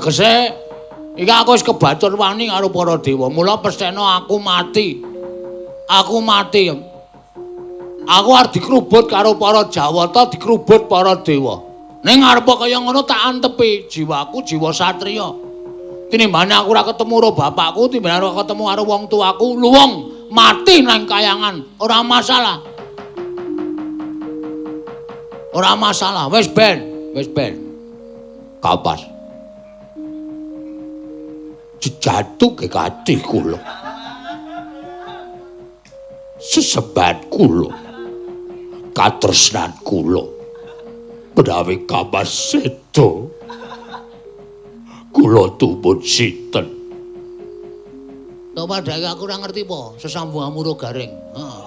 Tegese iki aku wis kebacut wani karo para dewa. Mula pesthena aku mati. Aku mati. Aku arep dikrubut karo para Jawata, dikrubut para dewa. Ning arep kaya ngono tak antepi jiwaku jiwa satriya. Tinimbane aku ora ketemu karo bapakku, tinimbane ora ketemu karo wong tuaku, luwung mati nang kayangan, ora masalah. Ora masalah, wis ben, wis ben. Kapas. Jejatu kekati kula. Sesebat kula. Katresnan kula. Menawi Kamas sedo. Kula tumun sinten? To padake aku ora ngerti po, sesambung amuro garing. Heeh.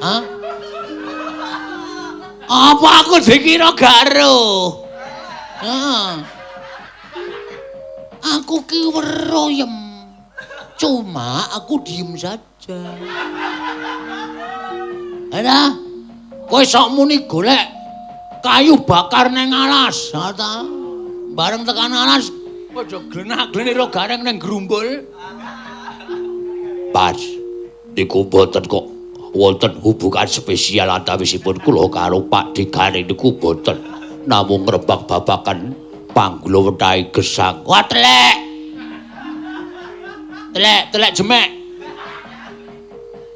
Hah? Apa aku dikira gak ero? Heeh. Aku ki weruh yem. Cuma aku diem saja. Ada? Kowe sok muni golek kayu bakar neng alas, ha ta? Bareng tekan alas, aja glenak-glenik ro gareng neng grumbul. Pas niku mboten kok wonten hubungan spesial antawisipun kula karo Pak Gareng niku mboten. Namung ngrembak babakan panggula wethahe gesang. Wah telek. Telek, telek jemek.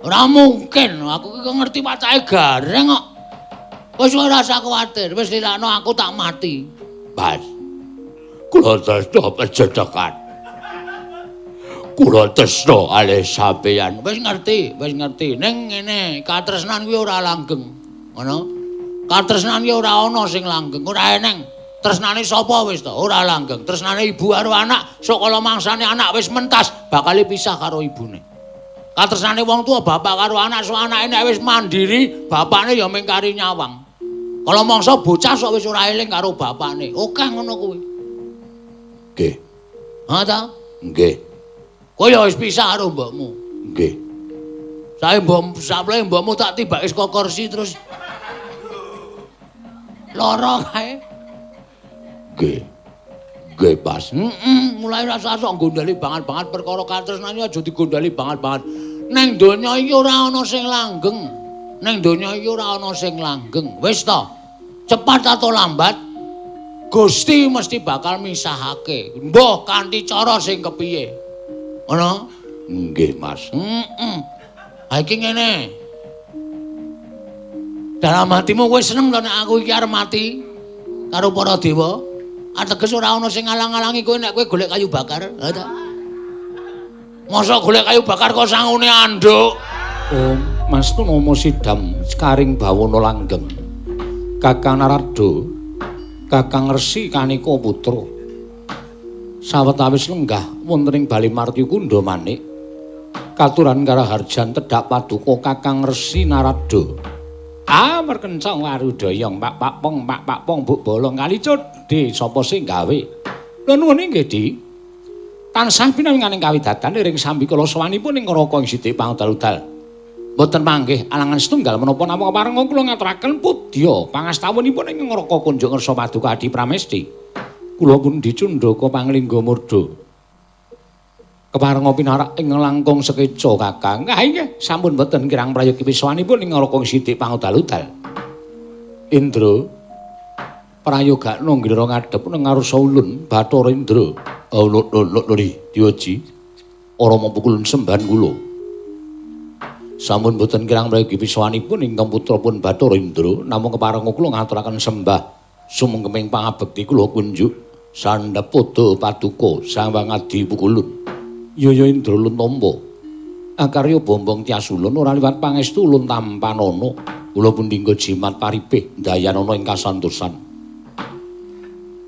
Ora mungkin, aku ki ngerti pacake gareng kok. Wis ora usah kuwatir, wis lilakno aku tak mati. Pas. Kula tresna pejedekan. Kula tresna alih sampeyan. Wis ngerti, wis ngerti. Ning ngene, katresnan kuwi ora langgeng. Ngono. Katresnan kuwi ora ana sing langgeng, ora eneng. Tresnane sapa wis to? Ora langgeng. Tresnane ibu karo anak, sok kala mangsane anak wis mentas, bakal pisah karo ibune. Katresnane wong tua bapak karo anak, sok anake nek wis mandiri, bapakne ya mengkari nyawang. Kala mangsa bocah sok wis ora eling karo bapakne. Oke ngono kuwi. Nggih. Ha ta? Nggih. Kowe ya wis pisah karo mbokmu. Nggih. Sae mbok saple mbokmu tak tibake saka kursi terus lara kae. Nggih. Nggih, Pas. Heeh, mulai rasa sok gondali banget-banget perkara katresnane aja digondali banget-banget. Neng donya iki ora ana sing langgeng. Neng donya iki ora ana sing langgeng. Wis to. Cepat atau lambat Gusti mesti bakal misahake. Mbah kanthi cara sing kepiye. Ngono? Nggih, Mas. Heeh. Ha iki ngene. Dalam hatimu kowe seneng to nek aku iki arep mati karo para dewa? Ateges ora ana sing ngalang-alangi kowe nek kowe golek kayu bakar. Ha ta? Masa golek kayu bakar kok sangune anduk? Om Mas Tunomo Sidam Sekaring Bawana Langgeng. Kakang Narada, Kakang Resi Kanika Putra. Sawetawis lenggah wonten ing Bali Martya Kundha Manik. Katuran karaharjan tedhak paduka Kakang Resi Narada. Ah merkencang warudayang pak pak pong pak pak pong buk bolong kali codhe sapa sing gawe. Lha nuwun inggih Di. Tansah pinanganing kawidatan ring sambikala sawanipun ing neraka ing sithik pangudal-udal. Mboten manggih alangan setunggal menapa namung keparenga kula ngaturaken pudya pangastawunipun ing neraka kunjuk ngersa paduka Adi Pramesti. Kula pun dicundhaka panglingga murda. Keparenga pinarak ing langkung sekeca Kakang. Ah inggih sampun mboten kirang prayogi pisawanipun ing neraka sithik pangudal-udal. Indra prayogakno ngira ngadhep nang ngarsa ulun Bathara Indra. Lho Diwaji. Ora mampu kulun sembahan kula. Sampun mboten kirang prayogi pisawanipun ingkang putra pun Bathara Indra namung keparenga kula ngaturaken sembah sumengkeming pangabekti kula kunjuk sandhap pada paduka Sang Wangadi Pukulun. Yaya Indra ulun tampa. Akarya bombong tias ulun ora liwat pangestu ulun tampanana. Kula pun dinggo jimat paripih ndayanana ing kasantosan.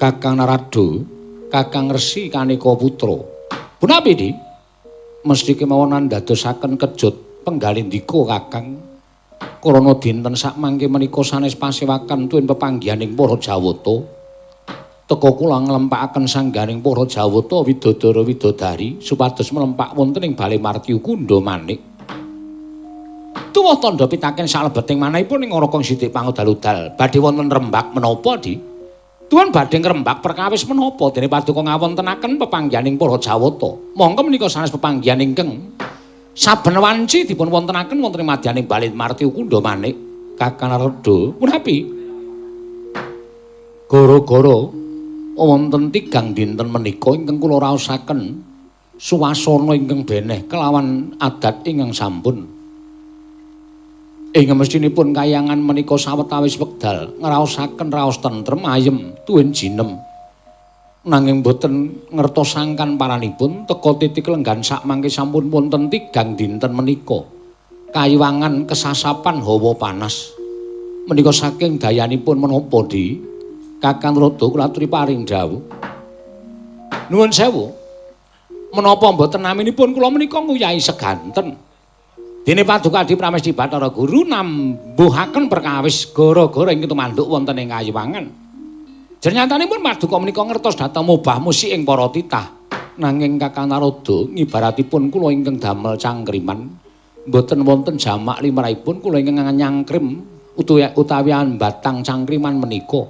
Kakang Narada, Kakang Resi Kanika Putra. Punapi, Di? Mesti kemawon andadosaken kejut penggalindika Kakang. Krana dinten sakmangke menika sanes pasewakan tuwin pepanggihaning para Jawata. Teka kula nglempakaken sangganing para Jawata widodara widodari supados mlempak wonten ing Bale Martya Kundha Manik. Tuwuh tandha pitaken salebeting manahipun ing neraka sithik pangudal-udal badhe wonten rembak menapa, Di? Tuan badhe ngrembak perkawis menapa dene paduka ngawontenaken pepanggihaning para Jawata. Mongko menika sanes pepanggihan ingkang saben wanci dipun wontenaken wonten ing madyaning Bale Marti Kundha Manik. Kakang Narada, punapi? Gara-gara wonten tigang dinten menika ingkang kula raosaken suasana ingkang beneh kelawan adat ingkang sampun. Ing mestinipun kayangan menika sawetawis wekdal ngraosaken raos tentrem ayem tuwin jinem. Nanging boten ngertos sangkan paranipun teka titik lenggan sakmangke sampun wonten tigang dinten menika. Kayiwangan kesasapan hawa panas. Menika saking dayanipun menapa Di? Kakang Narada kula aturi paring dawuh. Nuwun sewu. Menapa mboten naminipun kula menika nguyahi seganten. Dene paduka Adi Pramesti Bathara Guru nambuhaken perkawis gara-gara ing tumanduk wonten ing kayiwangan. Jernyatanipun paduka menika ngertos dhateng mubah musik ing para titah. Nanging Kakang Narada ngibaratipun kula ingkang damel cangkriman mboten wonten jamak limrahipun kula ingkang nyangkrim utawi ambatang cangkriman menika.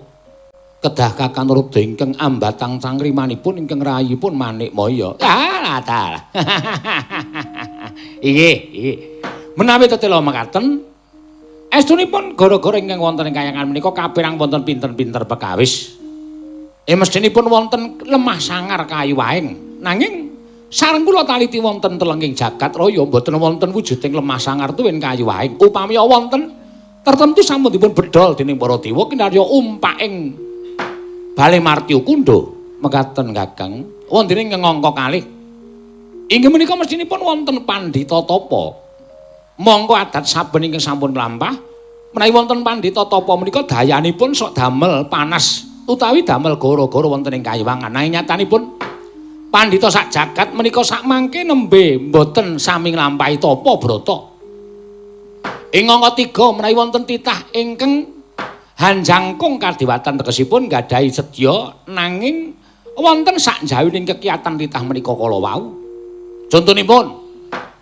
Kedah Kakang Narada ingkang ambatang cangkrimanipun ingkang rayipun Manikmaya. Ah, dalah. Inggih, inggih. Menawi tetela mekaten, estunipun gara-gara ingkang wonten ing kayangan menika kapirang wonten pinten-pinter pekawis. Mestinipun wonten lemah sangar kayu waeng. Nanging sareng kula taliti wonten telenging jagat raya mboten wonten wujuding lemah sangar tuwin kayu waeng. Upami wonten tertentu sampun dipun bedhol dening para dewa kinarya umpaking Bale Martya Kundha. Mekaten Kakang, wonten ing ngangka kalih. Inggih menika mestinipun wonten pandhita tapa. Mongko adat saben ingkang sampun mlampah menawi wonten pandhita tapa menika dayanipun sok damel panas utawi damel gara-gara wonten ing kayiwangan. Nanging nyatanipun pandhita sak jagat menika sakmangke nembe mboten sami nglampahi tapa brata. Ing angka 3 menawi wonten titah ingkang hanjangkung kadewatan tegesipun nggadahi sedya nanging wonten sakjawining kekiyatan titah menika kala wau. Contonipun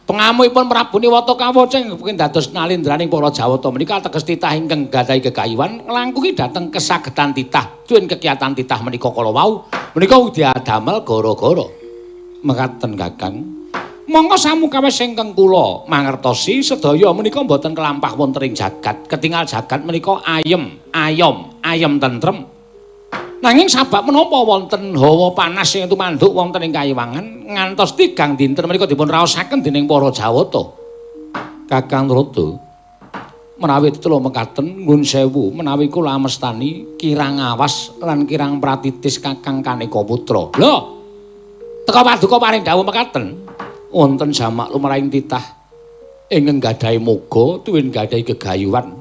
pengamuhipun Prabu Niwata Kawaca ingkang dados nalendraning para Jawata menika ateges titah ingkang nggadahi gegayuhan nglangkungi dhateng kesagetan titah tuwin kekiyatan titah menika kala wau menika ugi adamel gara-gara. Mekaten Kakang. Monggo samukawis ingkang kula mangertosi sedaya menika mboten kelampah wonten ing jagat. Ketingal jagat menika ayem, ayom, ayem tentrem. Nanging sabab menapa wonten hawa panas sing tumanduk wonten ing kayiwangan ngantos tigang dinten menika dipun raosaken dening para Jawata. Kakang Narada, menawi tetela mekaten nuwun sewu menawi kula amestani kirang awas lan kirang pratitis Kakang Kaneka Putra. Lho, teka paduka paring dawuh mekaten wonten jamak lumrahing titah ingkang nggadahi moga tuwin nggadahi gegayuhan.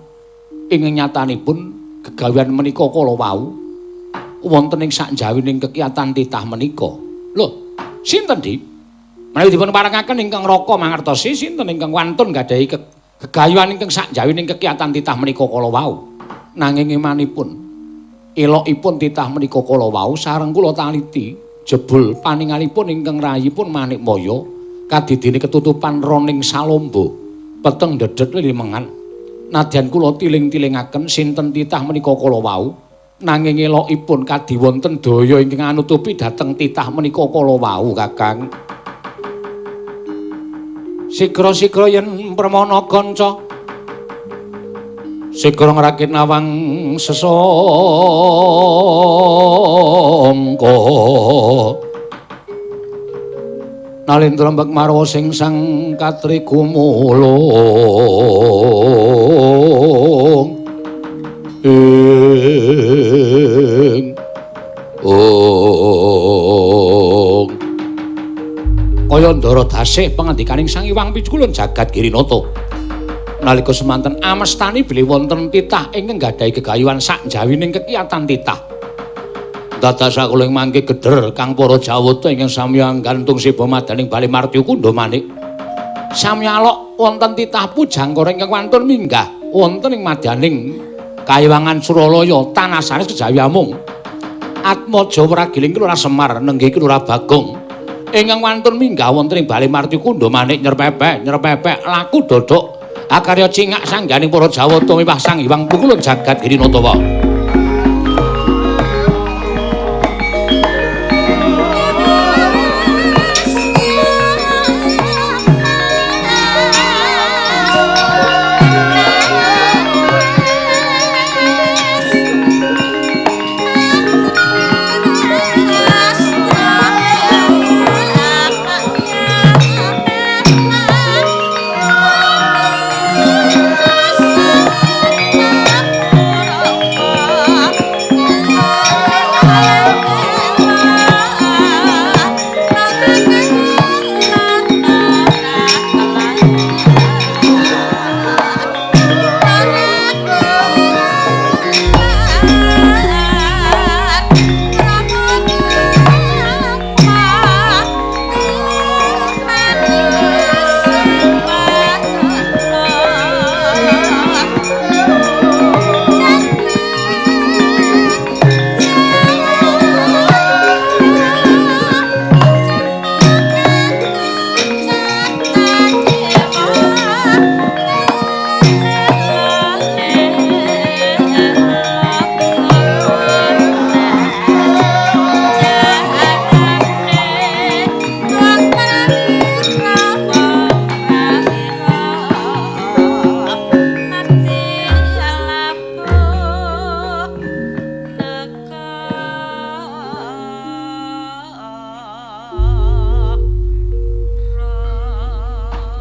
Ingkang nyatanipun gegayuhan menika kala wau wonten ing sakjawining kekiyatan titah menika. Lho, sinten Di? Menawi dipun parengaken ingkang raka mangertosi sinten ingkang wantun nggadahi gegayuhan ingkang sakjawining kekiyatan titah menika kala wau. Nanging emanipun elokipun titah menika kala wau sareng kula taliti jebul paningalipun ingkang rayipun Manikmaya kadidine ketutupan roning salomba peteng dedet limengan. Nadyan kula tiling-tilingaken sinten titah menika kala wau nanging elokipun kadi wonten daya ingkang anutupi dhateng titah menika kala wau Kakang. Sigra-sigra yen permana kanca sigra ngrakit nawang sesangka nalendra mbek marwa sing sang katri gumulung ing ong kaya ndara dasih pangandikaning Sang Hyang Piculun jagat Girinata. Nalika semanten amestani bilih wonten titah ingkang nggadahi gegayuhan sakjawining kekiyatan titah. Dados sakula ing mangke geder kang para Jawata ingkang sami gantung siba madaning Bale Martya Kundha Manik. Sami alok wonten titah pujangkara ingkang wantun minggah wonten ing madyaning Kayiwangan Suralaya tanah sanes kejawi amung. Atmaja Wragiling Lurah Semar nenggih Lurah Bagong ingkang wantun minggah wonten ing Bale Martya Kundha Manik nyerpepek nyerpepek laku dodok akarya cingak sangganing para Jawata miwah Sang Hyang Pukulun jagat Girinata.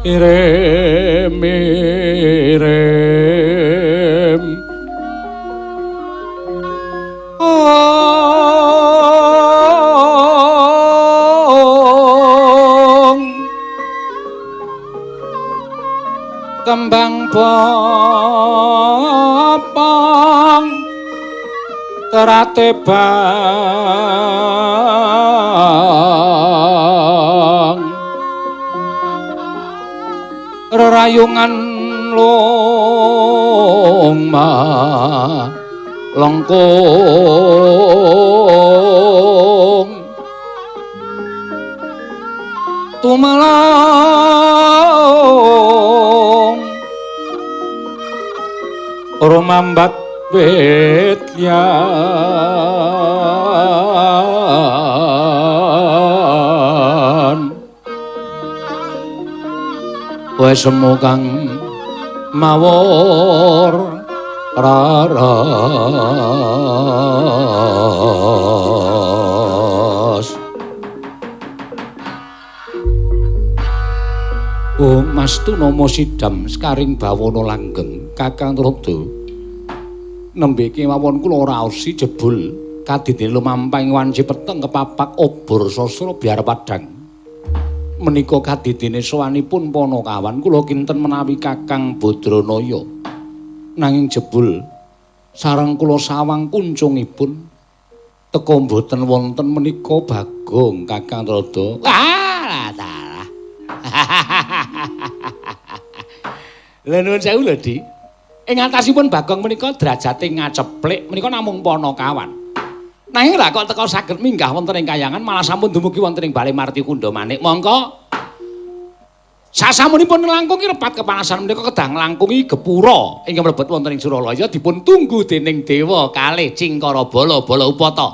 Irem irem ong kembang bopong terate bang rerayungan loma lengkung tumelong rumambat wit lian wis semu kang mawur raras. Oh Mas Tunama sidam sekaring bawana langgeng Kakang Trada nembe kemawon kula raosi jebul kadidene lumampah ing wanci peteng kepapak obor sasra biar padhang. Menika kadidene sowanipun Panakawan kula kinten menawi Kakang Badranaya nanging jebul sareng kula sawang kuncungipun teka mboten wonten menika Bagong Kakang Trada. Ah dalah. Lha nuwun sewu lho Dik. Ing atasipun Bagong menika derajate ngaceplik menika namung Panakawan. Nanging lha kok teka saged minggah wonten ing kayangan malah sampun dumugi wonten ing Bale Marti Kunda Manik. Mongko sasampunipun nglangkungi repat kepanasan menika kedah nglangkungi gepura ingkang mlebet wonten ing Suralaya dipun tunggu dening dewa kalih Cingkara Bala Bala Upata.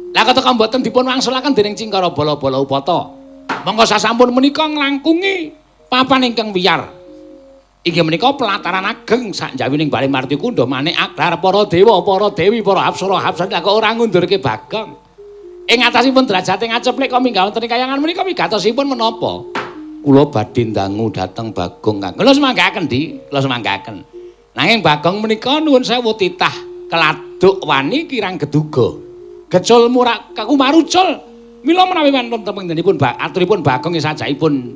Lah kok teka mboten dipun wangsulaken dening Cingkara Bala Bala Upata. Mongko sasampun menika nglangkungi papan ingkang wiyar. Inggih menika pelataran ageng sakjawining Bale Marti Kunda Manik aglar para dewa, para dewi, para apsara, apsari kok ora ngundurke Bagong. Ing atasipun derajate ngaceplik kok minggah wonten ing kayangan menika wigatosipun menapa? Kula badhe ndangu dhateng Bagong Kang. Kula semanggaken, Dik. Kula semanggaken. Nanging Bagong menika nuwun sewu titah keladuk wani kirang geduga. Gecul murak kakumarucul. Mila menawi wonten panjenenganipun aturipun Bagong sajakipun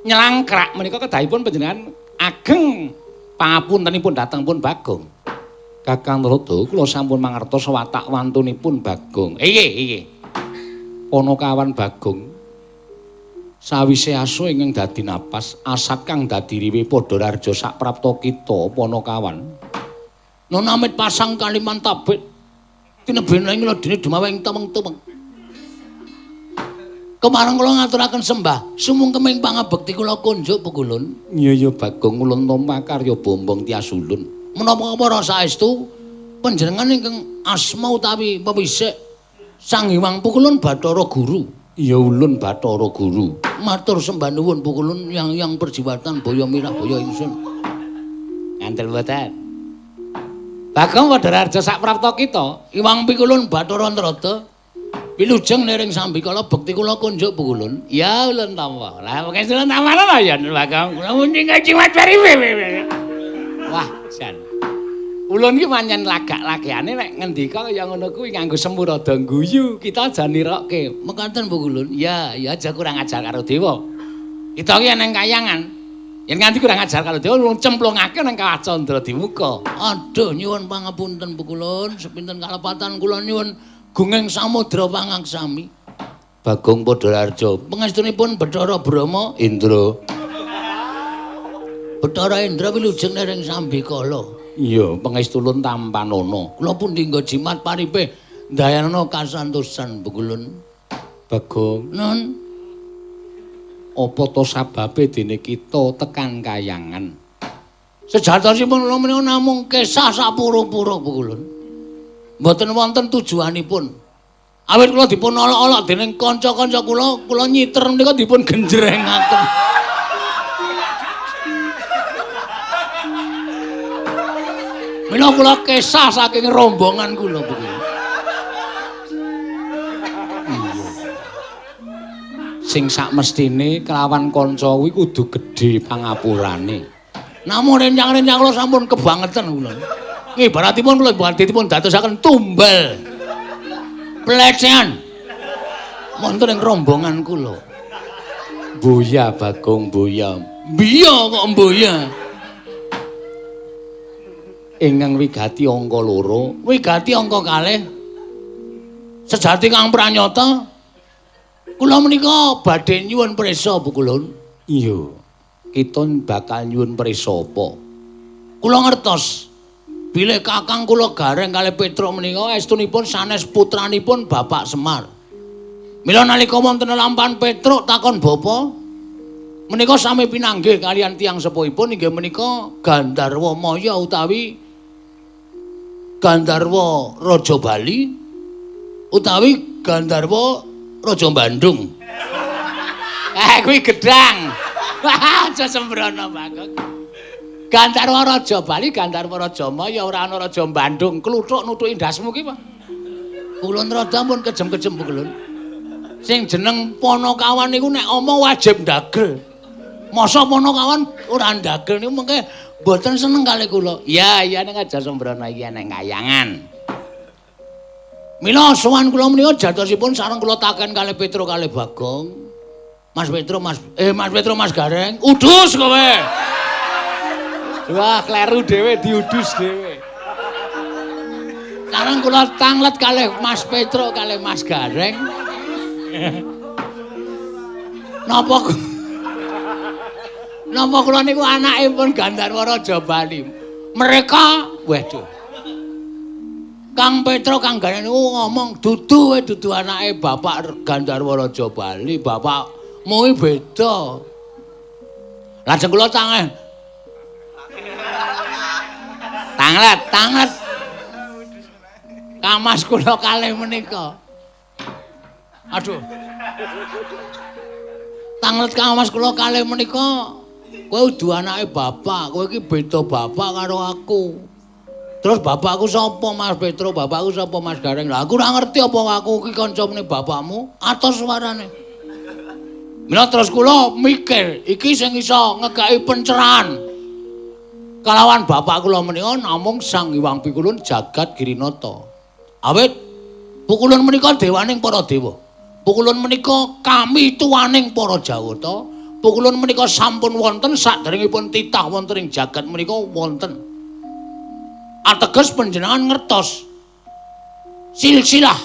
nyelangkrak menika kedahipun panjenengan ageng pangapuntenipun dhateng pun Bagong. Kakang Trada kula sampun mangertos watak wantunipun Bagong. Inggih, inggih. Panakawan Bagong sawise asu ingkang dadi napas, asat kang dadi riwe padha rarja saprapta kita Panakawan. Nun amit pasang kaliman tabit tinebena ing ladene dumaweng temeng-temeng. Kemareng kula ngaturaken sembah sumungkeming pangabekti kula kunjuk Pukulun. Iya ya Bagong ulun tampa karya bombong tias ulun. Menapa para saestu panjenengan ingkang asma utawi pewisik Sang Hyang Pukulun Bathara Guru. Iya ulun Bathara Guru. Matur sembah nuwun Pukulun yang perjiwatan boyo mirah boyo ingsun. Ngandel mboten. Bagong Padha Raja saprapta kita. Iwang Pikulun Bathara Nrada. Wilujeng niring sambikala bekti kula kunjuk Pukulun. Ya ulun tampa. Lah mungkin ulun tampa lho ya Bagong. Kula muni ngajimat bari. Wah, jan. Ulun ki pancen lagak-lagekane nek ngendika kaya ngono kuwi nganggo semu rada guyu, kita aja nirokke. Mekaten Pukulun. Ya, ya aja kurang ajar karo dewa. Kita ki nang kayangan. Yen nganti kurang ajar karo dewa ulun cemplungake nang Kawah Candra Dimuka. Aduh nyuwun pangapunten Pukulun, sepinten kalepatan kula nyuwun gunging samudra pangaksami. Bagong Padha Raja, pangestunipun Bathara Brahma Indra. Bathara Indra wilujeng niring sambikala. Iya, pangestu ulun tampanana. Kula pundi nggo jimat paripe ndayanana kasantosan Pukulun. Bagong, nun apa to sababe dene kita tekan kayangan? Sejatosipun kula menika namung kesah sapura-pura Pukulun. Mboten wonten tujuanipun. Awit kula dipun olok-olok dening kanca-kanca kula, kula nyiter menika dipun genjrengaken. Mila kula kesah saking rombongan kula Pukulun. Iya. Sing sakmestine kelawan kanca kuwi kudu gedhe pangapurane. Namung rencang-rencang kula sampun kebangetan kula. Ibaratipun kula badhe dadosaken tumbal. Plecehan. Wonten ing rombongan kula. Boya Bagong boya. Biya kok boya. Ingkang wigati angka 2, wigati angka 2. Sejati kang pranyata kula menika badhe nyuwun prisa Pukulun. Iya. Kita bakal nyuwun prisa apa? Kula ngertos bilih kakang kula Gareng kalih Petruk menika estunipun sanes putranipun Bapak Semar. Mila nalika wonten lampahan Petruk takon bapa menika sami pinanggih kalian tiyang sepuhipun inggih menika Gandharwa Maya utawi Gandharwa Raja Bali utawi Gandharwa Raja Bandung. Kuwi gedang. Aja sembrono Bagong. Gandharwa Raja Bali, Gandharwa Raja Maya ora ana Raja Bandung. Kluthuk nutuki ndasmu ki, Pak. Kulon rada pun kejem-kejem Pukulun. Sing jeneng Panakawan niku nek omong wajib ndagel. Masa Panakawan ora ndagel niku mengke mboten seneng kalih kula. Iya, iya ning aja sembrono iki ning kayangan. Mila sowan kula menika jatosipun sareng kula taken kalih Petruk kalih Bagong. Mas Petro, Mas Petro, Mas Gareng, udus kowe. Wah, kleru dhewe diudus dhewe. Sareng kula tanglet kalih Mas Petro kalih Mas Gareng. Napa napa kula niku anakipun Gandharwa Raja Bali. Mereka waduh. Kang Petro Kang Gareng niku ngomong dudu dudu anake Bapak Gandharwa Raja Bali, Bapak mui beda. Lajeng kula tanglet. Tanglet, tanglet. Kamas kula kalih menika. Aduh. Tanglet kamas kula kalih menika, kowe udu anake bapak, kowe iki beda bapak karo aku. Terus bapakku sapa Mas Petro, bapakku sapa Mas Gareng? Lah aku ora ngerti apa aku iki kancane bapakmu, atos suarane. Mila terus kula mikir, iki sing iso ngekeki pencerahan kalawan bapak kula menika namung Sang Hyang Pikulun Jagat Girinata. Awit Pukulun menika dewaning para dewa. Pukulun menika kami tuaning para Jawata. Pukulun menika sampun wonten saderengipun titah wonten ing jagat menika wonten. Ateges panjenengan ngertos silsilah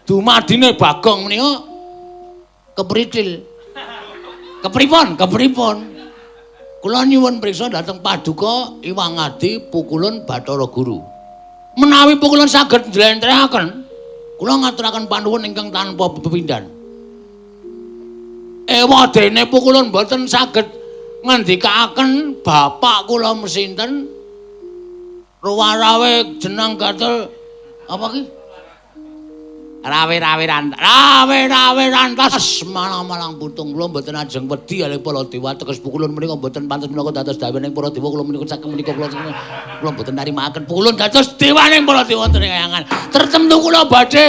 dumadine Bagong menika kepritil. Kepripun? Kepripun? Kula nyuwun priksa dhateng Paduka Iwang Adi Pukulun Bathara Guru. Menawi Pukulun saged njlentrehaken, kula ngaturaken panuwun ingkang tanpa pepindhan. Ewadene Pukulun boten saged ngendikaaken bapak kula mesinten ruwarawe jenang gatel apa ki? Rawe-rawe rantas, rawe-rawe rantas malang-malang putung kula mboten ajeng wedi kalih para dewa. Teges Pukulun menika mboten pantes minangka dados dewaning para dewa. Kula menika saking menika kula mboten nrimakaken Pukulun dados dewaning para dewa wonten ing kayangan. Tertentu kula badhe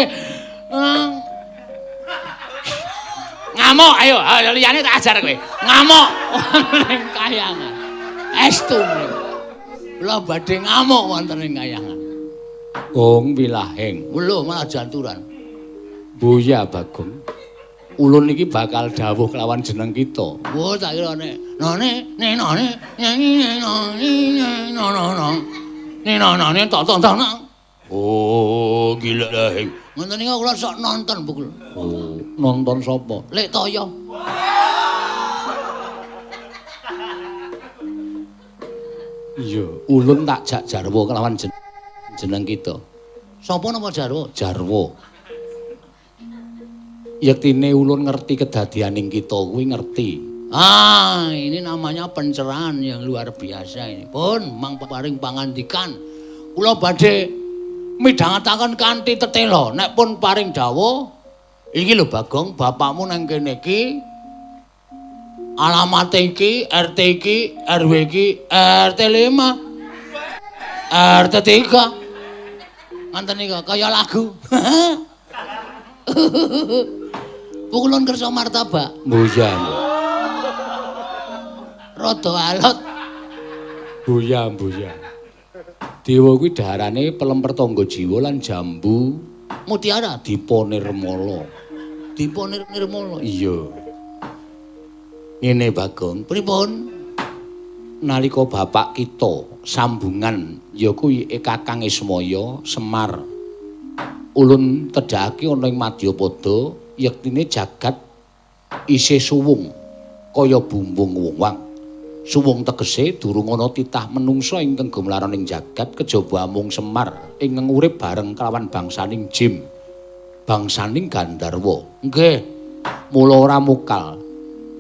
ngamuk, ayo liyane tak ajar kowe. Ngamuk wonten ing kayangan. Estu kula badhe ngamuk wonten ing kayangan. Gong wilahing. Lho malah janturan. Boya Bagong. Ulun iki bakal dawuh kelawan jeneng kita. Wah, tak kira nek none ne none ne none no no no. Ne none tok tok tok. Oh, gila. Ngoten niku kula sok nonton Bukul. Oh, nonton sapa? Lek Toyo. Iya, ulun tak jak jarwo kelawan jeneng kita. Sapa napa jarwo? Jarwo. Yektine ulun ngerti kedadianing kita kuwi ngerti. Ah, ini namanya pencerahan yang luar biasa ini. Pun mang paring pangandikan. Kula badhe midhangetaken kanthi tetela. Nek pun paring dawuh, iki lho Bagong, bapakmu nang kene iki alamate iki, RT iki, RW iki, RT 5. RT 3. Ngoten niku kaya lagu. Pukulun kersa martabak. Mbuya. Rada alot. Buya, buya. Dewa kuwi daharane pelemper tangga jiwa lan jambu mutiara Dipa Nirmala. Dipa Nirmala. Iya. Ngene Bagong, pripun? Nalika bapak kita sambungan ya kuwi Kakang Ismaya Semar ulun tedhakake ana ing Madyapada yektine jagat isih suwung kaya bumbung wong-wang. Suwung tegese durung ana titah menungsa ingkang gumlaran ing jagat kejaba amung Semar ingkang urip bareng kelawan bangsaning Jim, bangsaning Gandharwa. Nggih. Mula ora mukal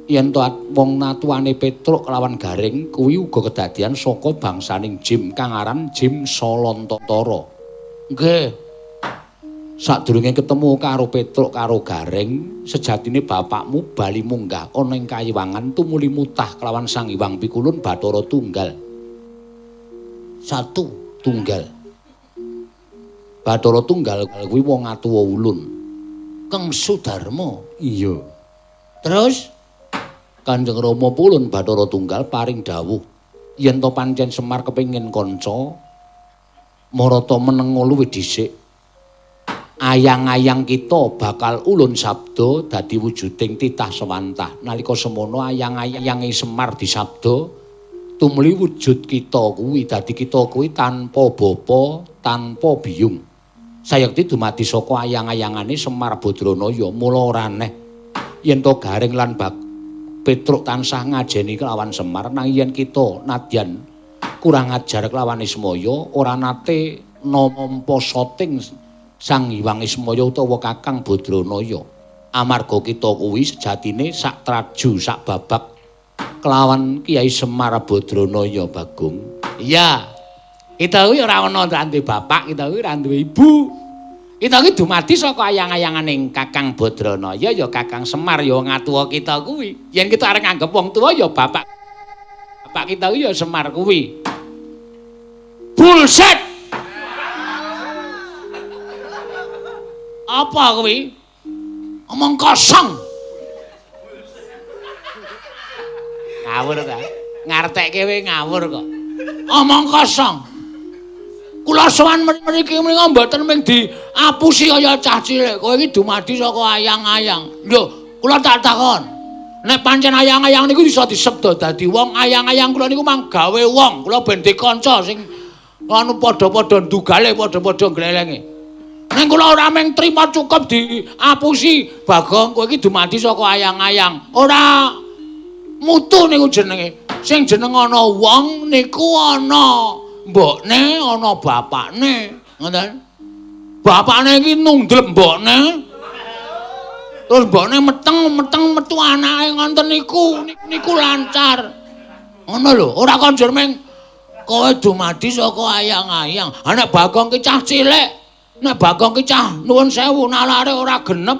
yen to wong natuwane Petruk kelawan Gareng kuwi uga kedadian saka bangsaning Jim kang aran Jim Salantara. Nggih. Sadurunge ketemu karo Petruk karo Gareng, sejatine bapakmu bali munggah ana ing kayiwangan tumuli mutah kelawan Sang Hyang Pikulun Bathara Tunggal. Satu tunggal. Bathara Tunggal kuwi wong atuwa ulun. Kang Sudarma. Iya. Terus Kanjeng Rama Pulun Bathara Tunggal paring dawuh yen to pancen Semar kepengin kanca marata menengo luwih dhisik. Ayang-ayang kita bakal ulun sabda dadi wujuding titah sewantah. Nalika semono ayang-ayange Semar disabda tumuli wujud kita kuwi dadi kita kuwi tanpa bapa, tanpa biyung. Sayekti dumadi saka ayang-ayangane Semar Badranaya, mula ora aneh yen to Gareng lan Petruk tansah ngajeni kelawan Semar, nanging yen kita nadyan kurang ajar kelawan Ismaya ora nate nampa soting Sang Hyang Ismaya utawa Kakang Badranaya. Amarga kita kuwi sejatine sak traju sak babak kelawan Kyai Semar Badranaya Bagong. Iya. Kita kuwi ora ana duwe bapak, kita kuwi ora duwe ibu. Kita kuwi dumadi saka ayang-ayangane Kakang Badranaya ya Kakang Semar ya ngatuwa kita kuwi. Yen kita arep nganggep wong tuwa ya bapak. Bapak kita kuwi ya Semar kuwi. Bullshit. Apa kuwi? Omong kosong. Ngawur ta? Ngartekke kowe ngawur kok. Omong kosong. Kula sowan mriki menika mboten mung diapusi kaya cah cilik. Kowe iki dumadi saka ayang-ayang. Lho, kula tak takon. Nek pancen ayang-ayang niku iso disebda dadi wong, ayang-ayang kula niku mang gawe wong. Kula ben dikanca sing anu padha-padha ndugale, padha-padha glelenge. Ning kula ora mung trima cukup diapusi, Bagong kowe iki dumadi saka ayang-ayang. Ora mutu niku jenenge. Sing jeneng ana wong niku ana mbokne, ana bapakne, ngoten. Bapakne iki nundlep mbokne. Terus mbokne meteng-meteng metu anake ngoten niku, niku lancar. Ngono lho, ora konjur mung kowe dumadi saka ayang-ayang. Ha nek Bagong ki cah cilik, nek Bagong ki cah nuwun sewu nalare ora genep,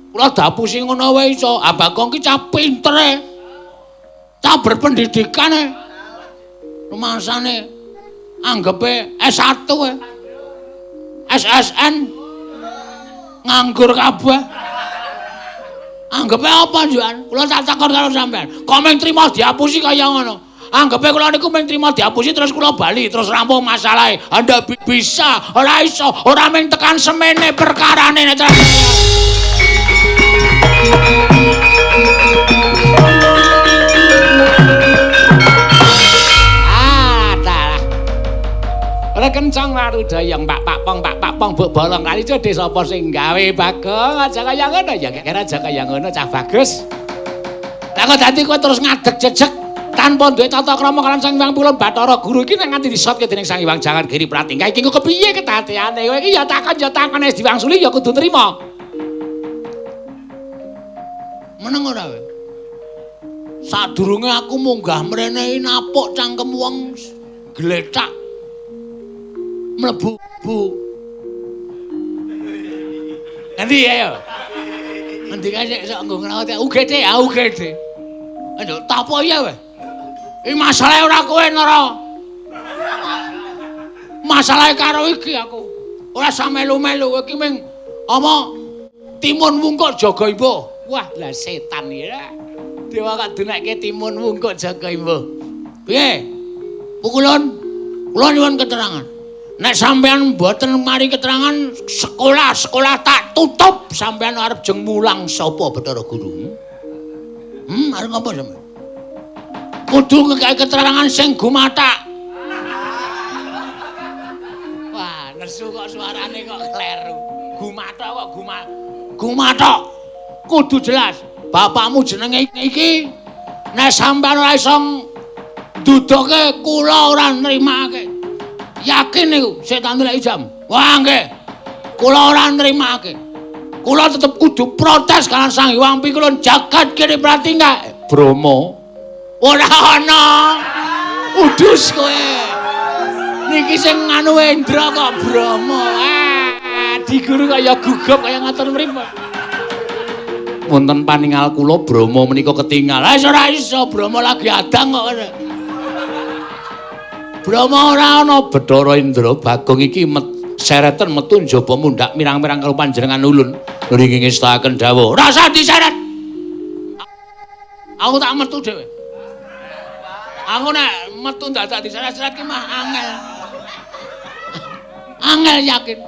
kula dapusi ngono wae iso. Ah Bagong ki cah pintere. Cah berpendidikan e. Rumangsane anggepe S1 e. SSN nganggur kabeh. Anggepe apa njukan? Kula tak takon karo sampean. Kok mung trima diapusi kaya ngono? Anggepe kula niku mung trima diapusi terus kula bali terus rampung masalahe. Ndak bisa, ora iso, ora mung tekan semene perkarane nek. Ah, dalah. Ora kencang warudayang Pak Pak Pong Pak Pak Pong mbok bolong kali jode sapa sing gawe Bagong aja kaya ngono ya kira aja kaya ngono cah bagus. Lah kok dadi kowe terus ngadeg jejeg tanpa duwe tata krama karo Sang Hyang Pulun Bathara Guru iki nek nganti disotke dening Sang Hyang Jangan Giri Pratingkah iki kok kepiye kedadeane kowe iki ya takon wis diwangsuli ya kudu trima. Meneng ora kowe? Sadurunge aku munggah mrene iki napuk cangkem wong glethak mlebu bu. Ngendi ayo? Ngendi kae sik sok nggo ngrawat UGD ya UGD. Ayo tapo ya kowe. Iki masalahe ora kowe Nara. Masalahe karo iki aku. Ora samelu-melu kowe iki mung apa timun wungkuk jaga imbuh. Wah, lah setan ya. Dewa kok dunekke timun wungkuk Jaka Imbuh. Piye? Pukulun, kula nyuwun keterangan. Nek sampean mboten mari keterangan, sekolah-sekolah tak tutup, sampean arep jeng mulang sapa Bathara Guru? Arep ngapa sampean? Kudu ngekeki keterangan sing gumathak. Wah, nesu kok suarane kok kleru. Gumathak kok gumathak. Kudu jelas. Bapakmu jenenge iki. Nek sampean ora iso duduke kula ora nrimake. Yakin niku setan lek jam. Wah nggih. Kula ora nrimake. Kula tetep kudu protes kalian Sang Hyang Pikulun jagat kene pratinggal. Bromo. Ora ana. Udus kowe. Niki sing nganu Indra kok Bromo. Ah, diguru kaya gugup kaya ngatur mripat. Wonten paningal kula Bromo menika ketingal. Lah ora iso Bromo lagi adang kok. Bromo ora ana. Bathara Indra Bagong iki sereten metu njaba mundhak mirang-mirang karo panjenengan ulun. Nggih ngestakaken dawuh. Ora usah diseret. Aku tak metu dhewe. Aku nek metu dadak diseret-seret ki mah angel. Angel yakin.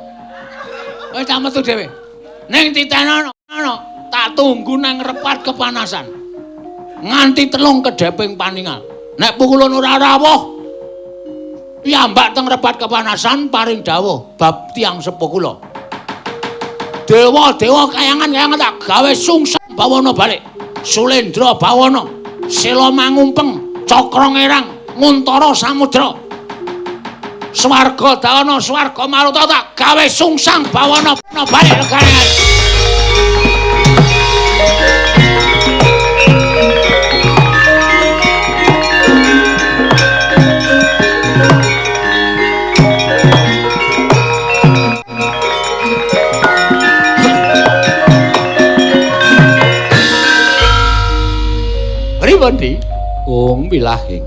Wis tak metu dhewe. Ning titenono tak tunggu nang repat kepanasan. Nganti telung kedheping paningal. Nek pukulun ora rawuh, piyambak teng repat kepanasan paring dawuh bab tiyang sepuh kula. Dewa-dewa kayangan-kayangan tak gawe sungsang bawana balik. Sulendra bawana, Sela mangumpeng, Cakra ngerang, Nguntara samudra. Swarga dawana, swarga maruta tak gawe sungsang bawana balik legane. Pripun, Di? Wong wilahing.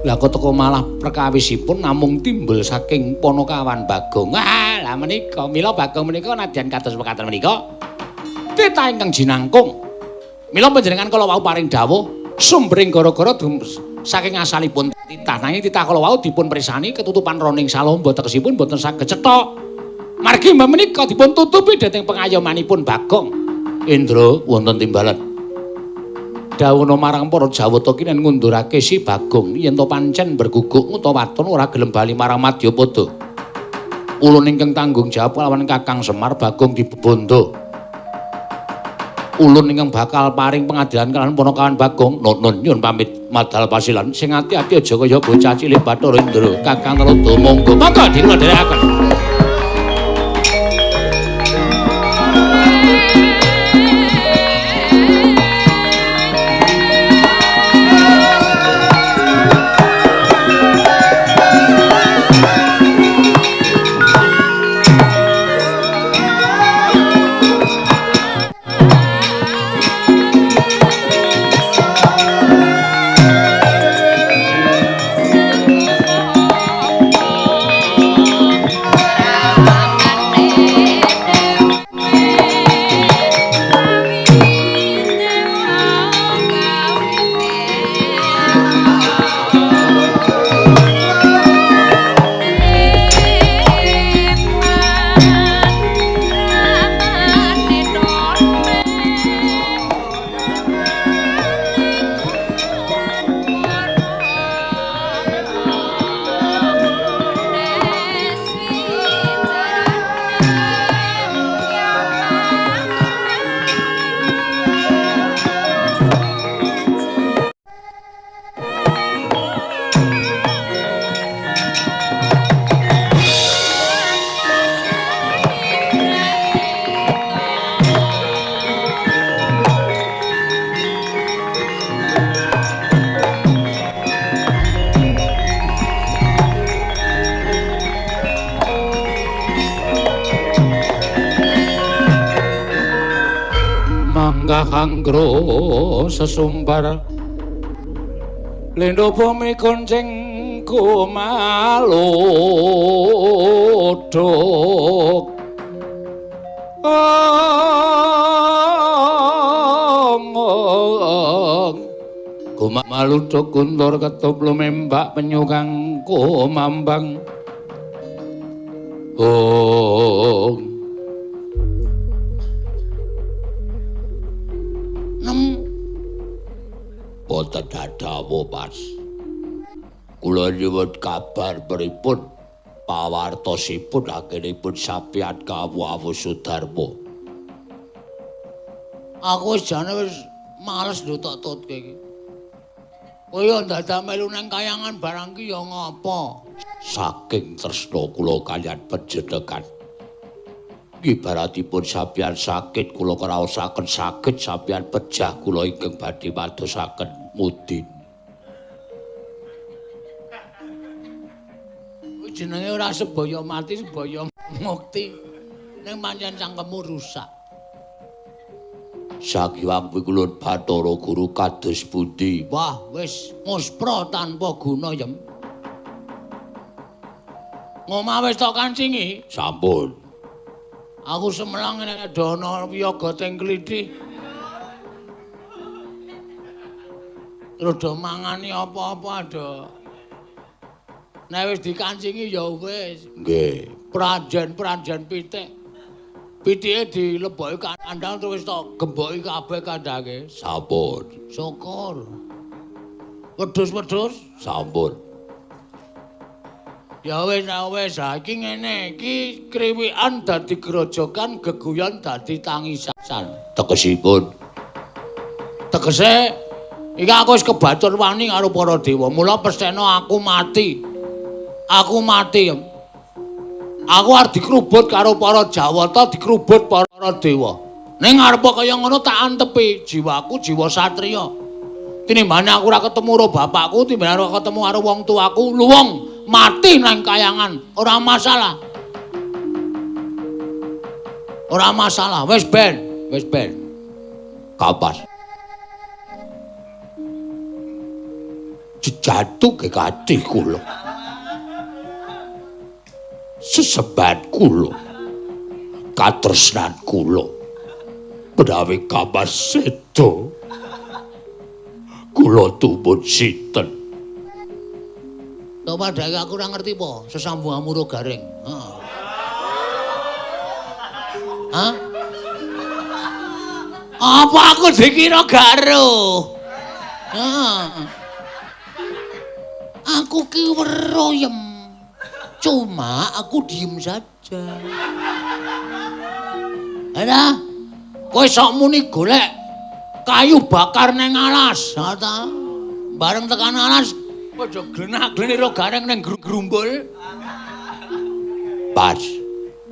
Lah kok teko malah perkawisipun namung timbul saking Panakawan Bagong. Ah, lah menika mila Bagong menika nadyan kados mekaten menika titah ingkang jinangkung. Mila panjenengan kala wau paring dawuh sumbering gara-gara saking asalipun titah. Nanging titah kala wau dipun pirsani ketutupan roning salomba tegesipun boten saged cetha. Margi menika dipun tutupi dhateng pengayomanipun Bagong. Indra wonten timbalan. Dawuhna marang para Jawata kinen ngundurake si Bagong yen to pancen berguguk utawa waton ora gelem bali marang Madyapada. Ulun ingkang tanggung jawab kalawan Kakang Semar Bagong dibebondo. Ulun ingkang bakal paring pengadilan kalawan Panakawan Bagong. Nun nyuwun pamit madal pasilan sing ati-ati aja kaya bocah cilik Bathara Indra. Kakang Narada monggo. Monggo dikula dherekaken. Hanggro sesumbar lendo bumi konceng kumaluduk Gumaluthuk guntur ketup lumembak penyu kang kumambang. Oh. Nem. Boten dadawu, Mas. Kula nyuwun kabar pripun pawartosipun anggenipun sampeyan kawuh Sudarma. Aku wis jane wis males ndutuk-tutke iki. Kowe yo dadak melu nang kayangan barang ki ya ngapa? Saking tresna kula kaliyan panjenengan. Ibaratipun sampeyan sakit kula kraosaken sakit sampeyan pejah kula ingkang badhe madosaken mudin. Kuwi jenenge ora sebaya mati sebaya mukti. Ning pancen cangkemmu rusak. Sakiwang pikulun Bathara Guru kados pundi? Wah, wis muspra tanpa guna, Yem. Ngomah wis tok kancingi? Sampun. Aku semelang nek ana wiyaga teng klithih. Terus do mangani apa-apa do. Nek wis dikancingi ya wis. Nggih. Prajen-prajen pitik. Pitike dileboki kandhang terus tok gemboki kabeh kandhange. Sampun. Syukur. Wedhus-wedhus sampun. Ya wis, ya wis, ha iki ngene, iki kriwikan dadi grojogan, geguyon dadi tangisan. Tegesipun. Tegese iki aku wis kebacut wani karo para dewa. Mula pestena aku mati. Aku mati. Aku arep dikrubut karo para Jawata, dikrubut para dewa. Ning arep kaya ngono tak antepi jiwaku jiwa satriya. Tinimbane aku ora ketemu karo bapakku, tinimbane ora ketemu karo wong tuaku, luwung mati nang kayangan, ora masalah. Ora masalah, wis ben, wis ben. Kapas. Jejatu kekatih kula. Sesebat kula, katresnan kula, menawi kamas sedo, kula tumun sinten. To padahal aku ora ngerti po, sesambung amuro garing. Heeh. Hah? Apa aku dikira gak ero? Heeh. Aku ki weruh yem. Cuma aku diem saja. Ada, kowe sok muni golek kayu bakar neng alas, ha ta? Bareng tekan alas, padha glenak-gleniro gareng neng grumbul. Pas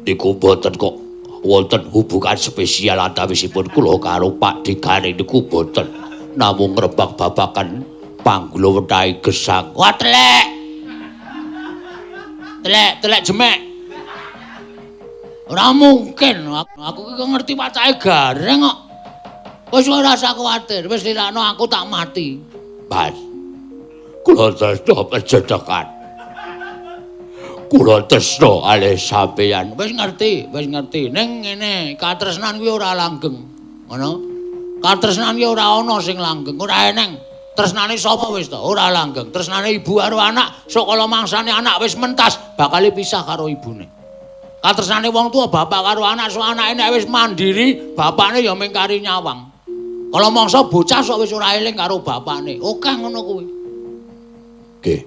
niku boten kok wonten hubungan spesial antawisipun kula karo Pak Digareng niku boten. Namung ngrebak babakan panggula wethahe gesang. Wah telek. Telek, telek jemek. Ora mungkin, aku ki ngerti pacake gareng kok. Wis ora usah kuwatir, wis lilakno aku tak mati. Mas. Kula tresna panjenengan. Kula tresna alih sampeyan. Wis ngerti, wis ngerti. Ning ngene, katresnan kuwi ora langgeng. Ngono. Katresnan kuwi ora ana sing langgeng, ora eneng. Tresnane sapa wis to? Ora langgeng. Tresnane ibu karo anak, sok kala mangsane anak wis mentas, bakal pisah karo ibune. Katresnane wong tua bapak karo anak, sok anake nek wis mandiri, bapakne ya mung kari nyawang. Kala mangsa bocah sok wis ora eling karo bapakne. Akeh ngono kuwi. Nggih.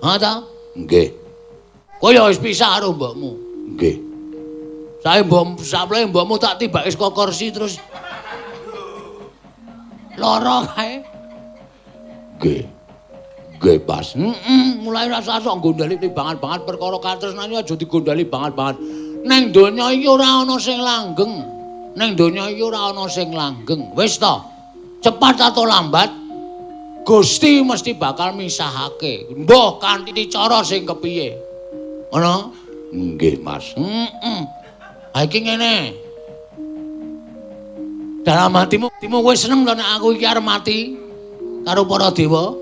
Ha ta? Nggih. Kowe ya wis pisah karo mbokmu. Nggih. Sae mbok saple mbokmu tak tibake saka kursi terus lara kae. Nggih. Nggih, Mas. Heeh, mulai rasa sok gondali timbangan banget perkara katresnan aja digondali banget-banget. Neng donya iki ora ana sing langgeng. Neng donya iki ora ana sing langgeng. Wis to. Cepat atau lambat Gusti mesti bakal misahake. Mbah kanthi cara sing kepiye. Ngono? Nggih, Mas. Heeh. Ha iki ngene. Dalam hatimu kowe seneng to nek aku iki arep mati karo para dewa?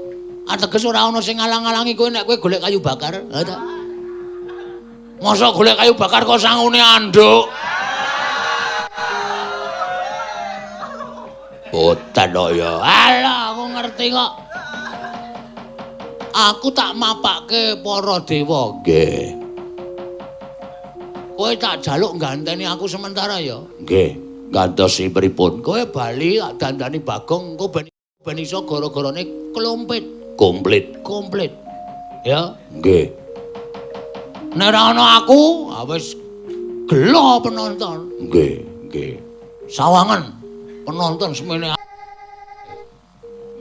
Ateges ora ana sing ngalang-alangi kowe nek kowe golek kayu bakar. Ha ta? Mosok golek kayu bakar kok sangune anduk. Boten kok ya. Alah, aku ngerti kok. Aku tak mapake para dewa. Nggih. Kowe tak jaluk ganteni aku sementara ya. Nggih. Gantosi pripun? Kowe bali tak dandani Bagong engko ben iso gara-garane klompit. Komplit. Komplit. Ya. Nggih. Nek ora ana aku, wis gelo penonton. Nggih, nggih. Sawangan penonton semene.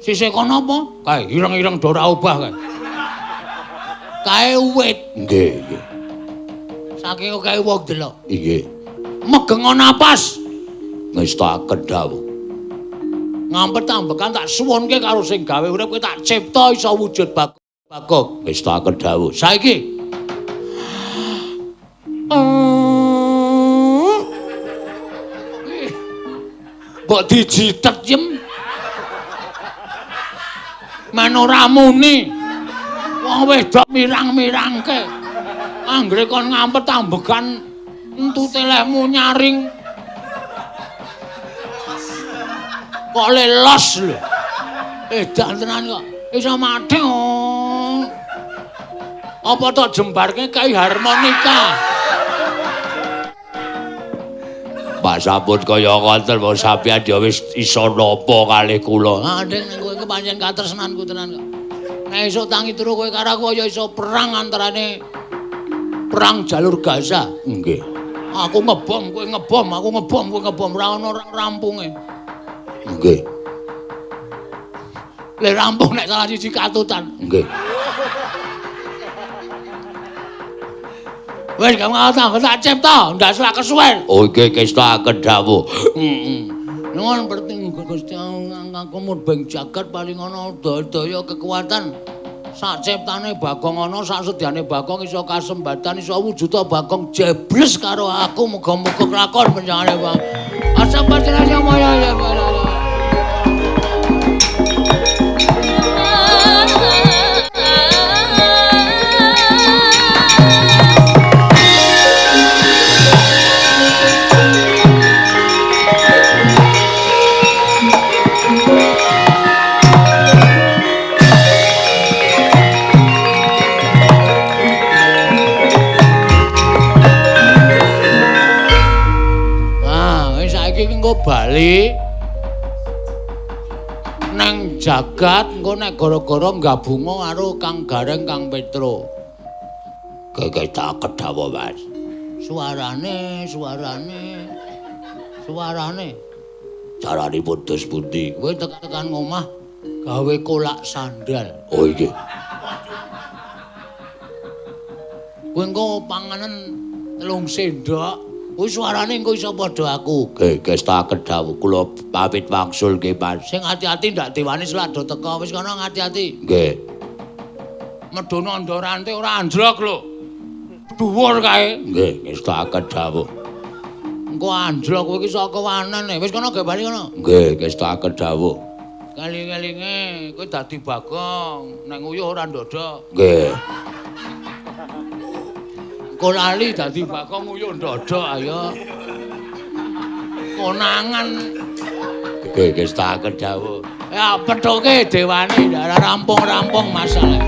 Sisih kono apa? Kae ireng-ireng do ora obah kae. Kae wit. Nggih, nggih. Saking kae wong delok. Nggih. Megengo napas. Ngestakaken dawuh. Ngampet ambekan tak suwunke karo sing gawe urip kowe tak cipta iso wujud Bagong. Ngestakaken dawuh. Saiki mbok dijitet yem. Men ora muni. Wong wedok mirang-mirangke. Anggere kon ngampet ambekan entute lehmu nyaring. Kok lelos lho. Edan tenan kok. Iso mati. Apa tok jembarke kai harmonika. Pak sampun kaya ngoten wong sampeyan ya wis iso napa kalih kula. Ah, Ding, kowe iki pancen katresnanku tenan kok. Nek esuk tangi turu kowe karo aku ya iso perang antarane perang jalur Gaza. Nggih. Aku ngebom, kowe ngebom, aku ngebom, kowe ngebom, ora ono rampunge. Nggih. Le rampung nek salah siji katutan. Nggih. Wis gak mau tak cipta, ndak selak kesuwen. Oh nggih kestakaken dawuh. Heeh. Nuwun perting Gusti Allah aku murbeng jagat paling ana daya kekuatan. Sak ciptane Bagong ana, sak sedyane Bagong iso kasembatan, iso wujuda Bagong jebles karo aku muga-muga kelakon panjenengane Bang. Asa pancen maya ya. Bali nang jagat engko nek gara-gara gabunga karo Kang Gareng Kang Petro. Gege tak kedhawa, Mas. Suarane, suarane. Suarane. Caranipun dos pundi? Kowe tekan ngomah gawe kolak sandal. Oh nggih. Kowe engko panganan 3 sendok. Kuwi suarane engko iso padha aku. Nggih, kestaken dawuh kula pamit wangsul nggih, Mas. Sing ati-ati ndak diwani selak do teka. Wis kono ati-ati. Nggih. Medono ndorante ora anjlok lho. Dhuwur kae. Nggih, kestaken dawuh. Engko anjlok kowe iki saka wanen. Wis kono gawe bali kono. Nggih, kestaken dawuh. Keling-kelinge kowe dadi Bagong, nek nguyuh ora ndodok. Nggih. Engko lali dadi Bagong nguyuh ndodok ayo. Konangan. Nggih, kestaken dawuh. Ya pethuke dewane ndak rampung-rampung masalah.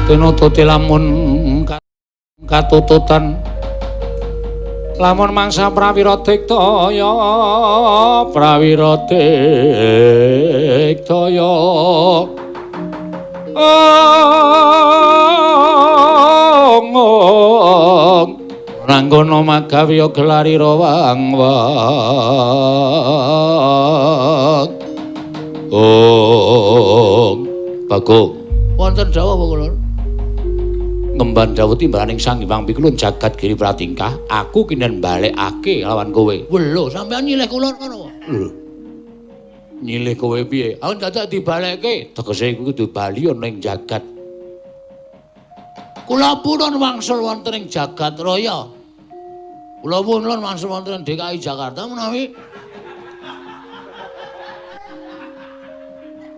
Tinututi lamun katututan lamun mangsa prawira diktaya prawira diktaya ong ranggono magawi gelari rawang wang ong Bagong. Wonten dawuh apa kula? Ngemban dawuh timbalaning Sang Hyang Pikulun jagat giri pratingkah, aku kinden balekake lawan kowe. Lho, sampean nyilih kula ngono. Lho. Nyilih kowe piye? Aku dadak dibalekke, tegese iku kudu bali ana ing jagat. Kula purun wangsul wonten ing jagat raya. Kula purun wangsul wonten ing DKI Jakarta menawi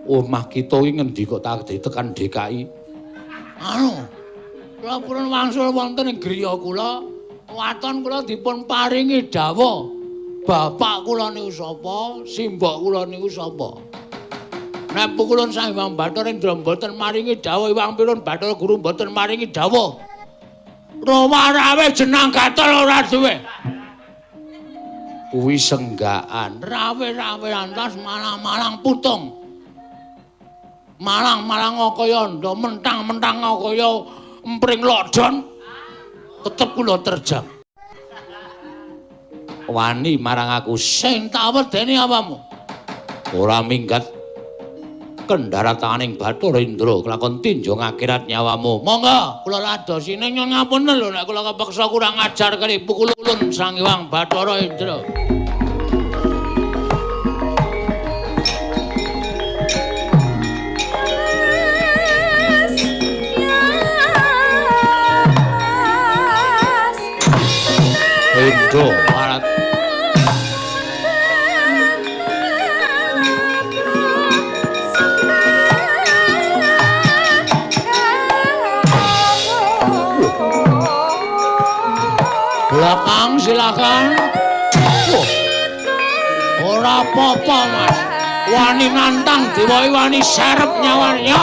omah kita iki ngendi kok tak tekan DKI? Anu, kula purun wangsul wonten ing griya kula, waton kula dipun paringi dawuh. Bapak kula niku sapa, simbok kula niku sapa? Nek pukulun Sang Hyang Bathara Indra mboten maringi dawuh, Hyang Pirun Bathara Guru mboten maringi dawuh. Rawa-rawe jenang gatel ora duwe. Kuwi senggaan, rawe-rawe antas malang-malang putung. Malang-malang kaya ndha, mentang-mentang kaya empring lockdown, tetep kula terjang. Wani marang aku sing tak wedeni apamu? Ora minggat kendharataning Bathara Indra kelakon tinjong akhirat nyawamu. Monggo kula ladosi ning nyuwun ngapunten lho nek kula kepeksa kurang ajar kali pukulun Sang Hyang Bathara Indra. Indra Marat belakang silakan. Wah, ora apa-apa Mas. Wani nantang dewa wani serep nyawane.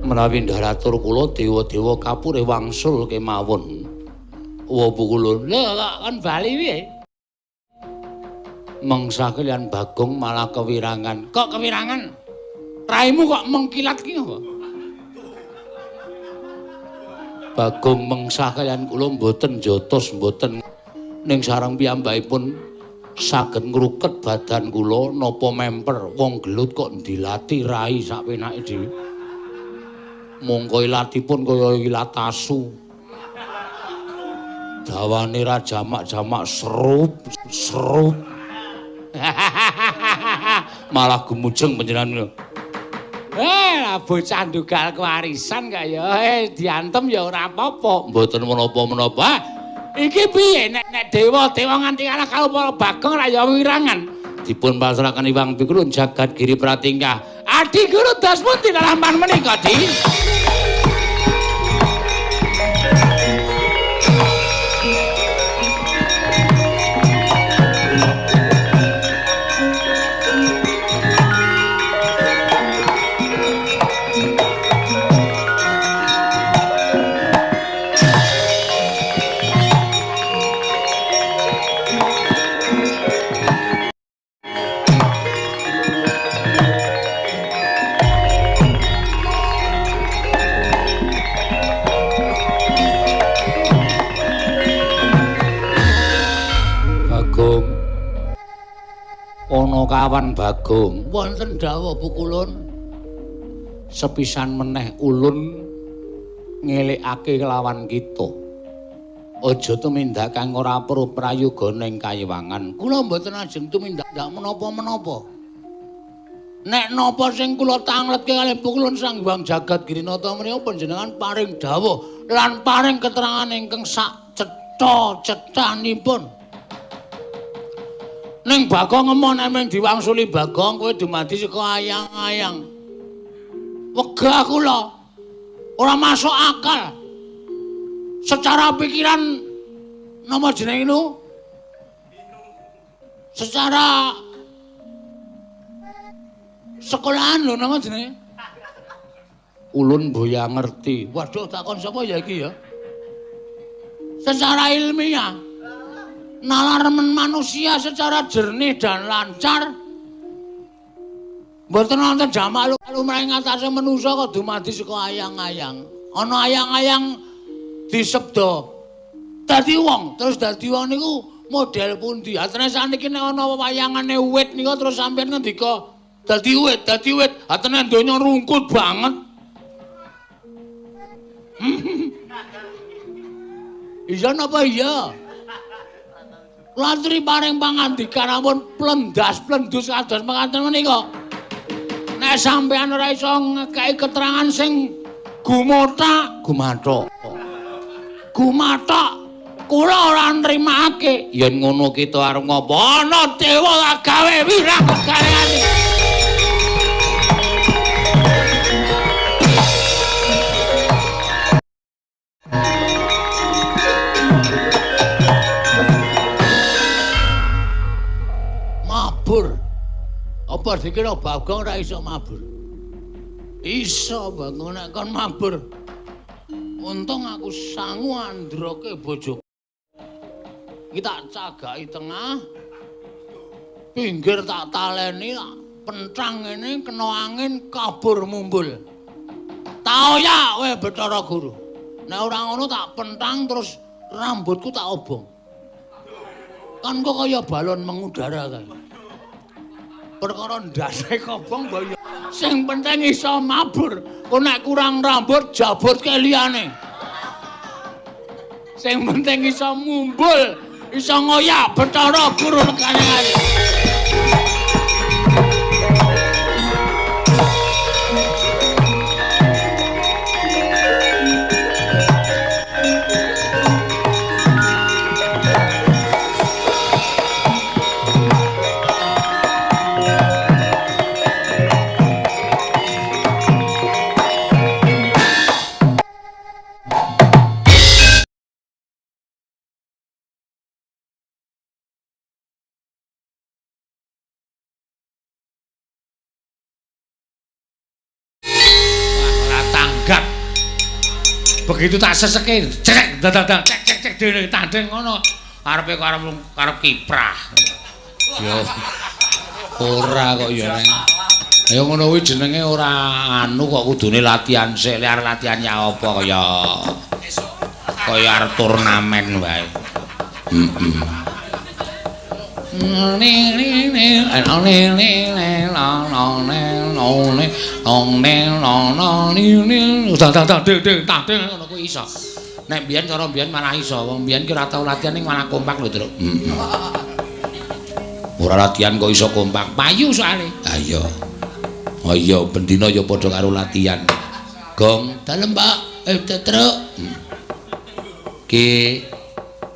Menawi ndharatur kula dewa-dewa kapure wangsul kemawon. Wa pukulun. Lho kok kon bali piye? Mengsa kalian Bagong malah kewirangan. Kok kewirangan? Raimu kok mengkilat ki apa? Bagong mengsa kalian kula mboten jotos mboten ning sareng piyambakipun saged ngruket badan kula napa memper wong gelut kok ndilati rai sak penake dhewe. Mongko ilatipun kaya ilat asu. Dawane ra jamak-jamak serup serup. Malah gumujeng panjenengan. Lah bocah ndugal kewarisan kaya diantem ya ora apa-apa. Mboten menapa-menapa. Iki piye nek dewa-dewa nganti kalah karo para Bagong ra ya wirangan. Dipun pasrahaken Hyang Pikulun jagat giri pratingkah. Adi guru das pundi lalampahan menika, Di? Ana kawan Bagong. Wonten dawuh pukulun. Sepisan meneh ulun ngelekake kelawan kita. Aja tumindak kang ora perlu prayoga ning kayiwangan. Kula mboten ajeng tumindak menapa-menapa. Nek napa sing kula tangletke kalih pukulun Sang Hyang Jagat Girinata menika panjenengan paring dawuh lan paring keterangan ingkang sak cetha-cethanipun. Ning Bagong ngemon nek mung diwangsuli Bagong kowe dumadi saka ayang-ayang. Wegah kula. Ora masuk akal. Secara pikiran napa jenenge niku? Secara sekolahan lho napa jenenge? Ulun boya ngerti. Waduh takon sapa ya iki ya? Secara ilmiah nalar manusia secara jernih dan lancar mboten wonten jamak lumrah ing atase manusa kok dumadi saka ayang-ayang. Ana ayang-ayang disebda dadi wong, terus dadi wong niku model pundi? Atene saniki nek ana wayangane wit niku terus sampeyan ngendika dadi wit, atene donya rungkut banget. Iya napa iya? Lantri paring pangandikan ampun plendas-plendus kados mekaten menika. Nek sampeyan ora iso ngekeki keterangan sing gumothak, gumathok. Gumathok, kula ora nrimakake. Yen ngono kita arep ngopo? Ana dewa gawe wirang gaweane. Mabur. Apa dikira Bagong ora iso mabur? Iso Bagong nek kon mabur. Untung aku sangu androke bojoku. Iki tak cagaki tengah. Pinggir tak taleni, tak pentang ngene kena angin kabur mumbul. Taoyak kowe Bathara Guru. Nek ora ngono tak pentang terus rambutku tak obong. Kan kok kaya balon mengudara kae. Perkara ndase kobong mbok ya. Sing penting iso mabur. Kok nek kurang rambut jabutke liyane. Sing penting iso mumbul, iso ngoyak Bathara Guru lekane. Begitu tak seseke, cek dadang cek cek cek dene tanding ngono. Arepe karep kiprah. Yo. Ora kok ya neng. Ya ngono kuwi jenenge ora anu kok kudune latihan sik, lek arep latihan ya apa kaya kaya arep turnamen wae. Heeh. Ngono kuwi iso. Nek biyen cara biyen malah iso. Wong biyen ki ora tau latihan ning malah kompak lho, Truk. Heeh. Ora latihan kok iso kompak. Payu soalé. Ha iya. Oh iya, bendina ya padha karo latihan. Gong, dalem, Pak. Truk. Ki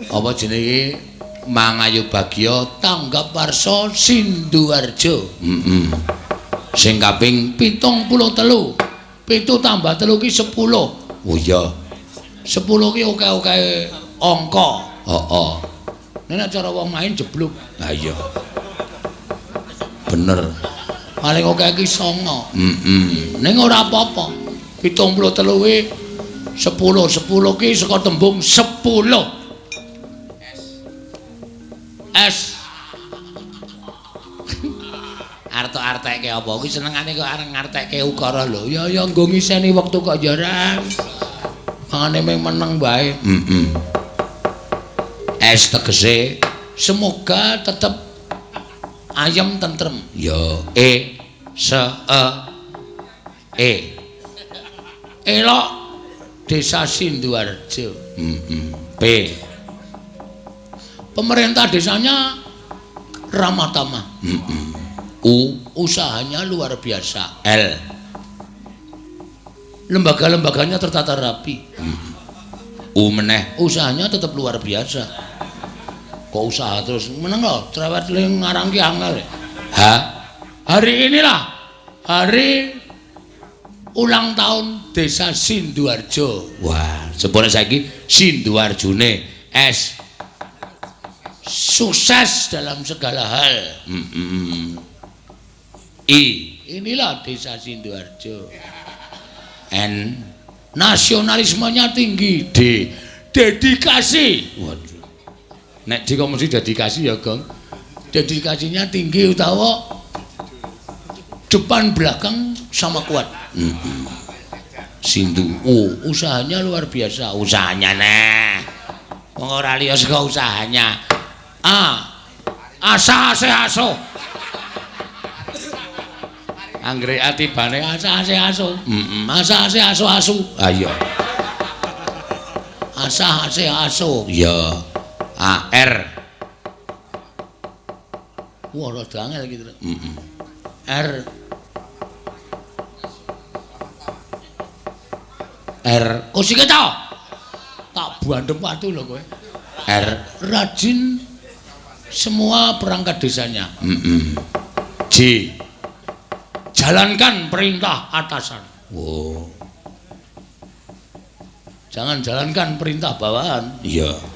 apa jenenge? Mangayu Bagya Tanggap Warsa Sinduwarjo. Heeh. Sing kaping 73. 7 tambah 3 ki 10. Oh iya. 10 ki oke-oke angka. Heeh. Nek cara wong main jeblok. Ha iya. Bener. Paling oke ki 9. Heeh. Ning ora apa-apa. 73 kuwi 10. 10 ki saka tembung 10. S. Artek-artekke apa kuwi senengane kok arep ngartekke ukara lho. Ya ya nggo ngiseni wektu kok ya ora. Mangane mung meneng wae. Heeh. S tegese semoga tetep ayem tentrem. Ya E S E E. Elok Desa Sinduwarjo. Heeh. P Pemerintah desanya ramah tamah. U, usahanya luar biasa. L, lembaga-lembaganya tertata rapi. U meneh, usahanya tetap luar biasa. Kok usaha terus meneng lho, cerewet ling ngarang ki angel. H, hari inilah hari ulang tahun Desa Sinduharjo. Wah, sepone saiki Sinduharjone. S, sukses dalam segala hal. I, inilah Desa Sinduharjo. N, nasionalismenya tinggi. D, dedikasi. Waduh. Nek D kok mesti dedikasi ya, Gong. Dedikasinya tinggi utawa depan belakang sama kuat. Sindu, U, usahanya luar biasa. Usahanya neh. Wong ora liya saka usahanya. A, asa ase aso. Anggere atibane asa ase aso. Asa ase aso asu. Ha iya. Asa ase aso. Iya. A R. Wah, rada angel iki. R. R. Kok sik ta? Tak bandem watu lho kowe. R, rajin semua perangkat desanya. J, jalankan perintah atasan. Wow. Jangan jalankan perintah bawahan. Iya.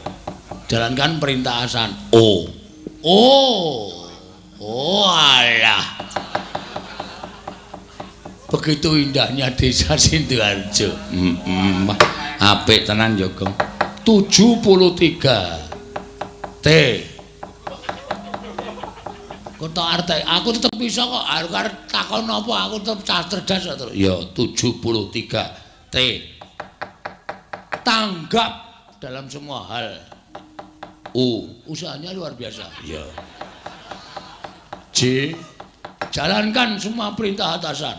Jalankan perintah atasan. O. O. Oh alah. Begitu indahnya Desa Sinduharjo. Apik tenan ya, Gong. 73 T. Kok tak artek, aku tetep bisa kok. Aku arep takon apa, aku tetep cah cerdas kok. Ya, 73 T. Tanggap dalam semua hal. U, usahanya luar biasa. Ya. J, jalankan semua perintah atasan.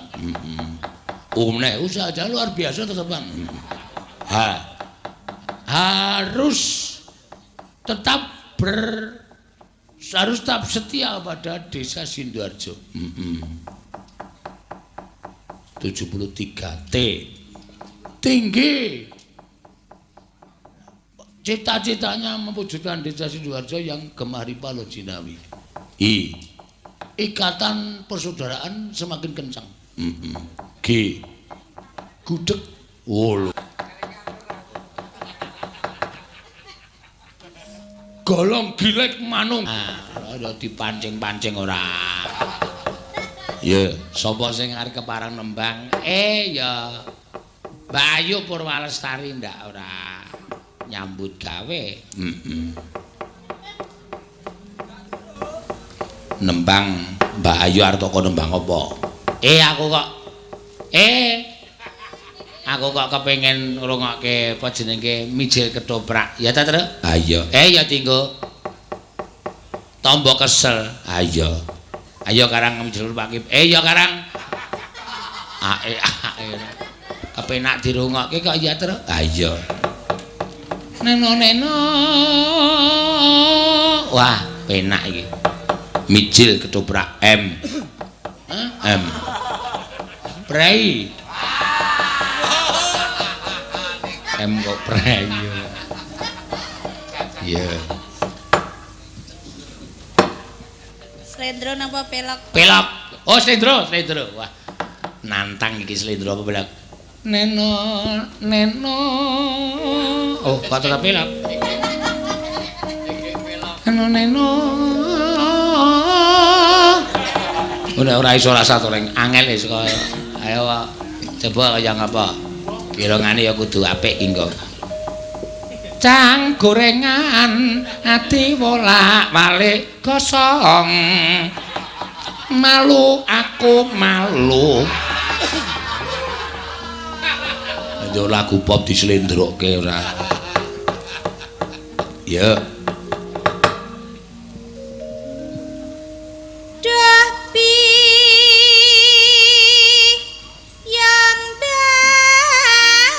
U meneh, usahanya luar biasa tetepan. H, harus tetap harus tetap setia pada Desa Sinduharjo. 73 T, tinggi cita-citanya mewujudkan Desa Sinduharjo yang gemah ripah loh jinawi. I, ikatan persaudaraan semakin kencang. G, gudeg. Oh, golong gilek manung. Ah, dipancing-pancing ora. Ya, sapa sing arep kepareng nembang? Ya Mbak Ayu Purwalestari ndak ora nyambut gawe. Nembang Mbak Ayu arep teko nembang apa? Aku kok aku kok kepengin ngrungokke apa jenenge mijil ketoprak. Ya ta, Tru? Ha iya. Ya dinggo tombo kesel. Ha iya. Ayo karang mijil ketoprak. Ya karang. Ae ae. Kepenak dirungokke kok ya, Tru? Ha iya. Neno neno. Wah, penak iki. Mijil ketoprak M. Hah? M. Prei. M kok prei. Iya. Slendro napa pelok? Pelok. Oh, slendro, slendro. Wah. Nantang iki slendro apa pelok? Neno, neno. Oh, kok tetep pelok. Neno, neno. Ora ora iso rasa to ning angel wis kok. Ayo coba kaya ngapa? Kirangane ya kudu apik ki engko. Cang gorengan ati wolak-walik gosong. Malu aku malu. Yo lagu pop dislendrokke ora. Ya. Duh pi yang dan.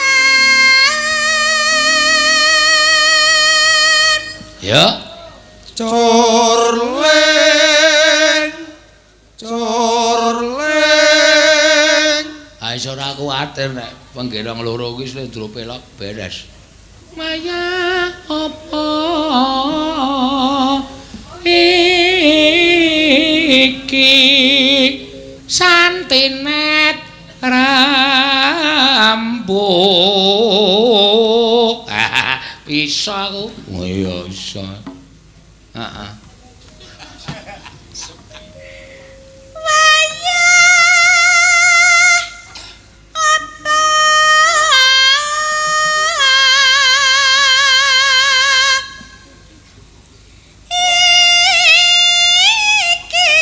Ya. Corleng corleng. Ha iso ora kuwatir nek penggerong loro kuwi slendro pelok beres. Maya apa iki santinet rambut. Bisa aku. Oh iya bisa. Heeh. Wayah apa iki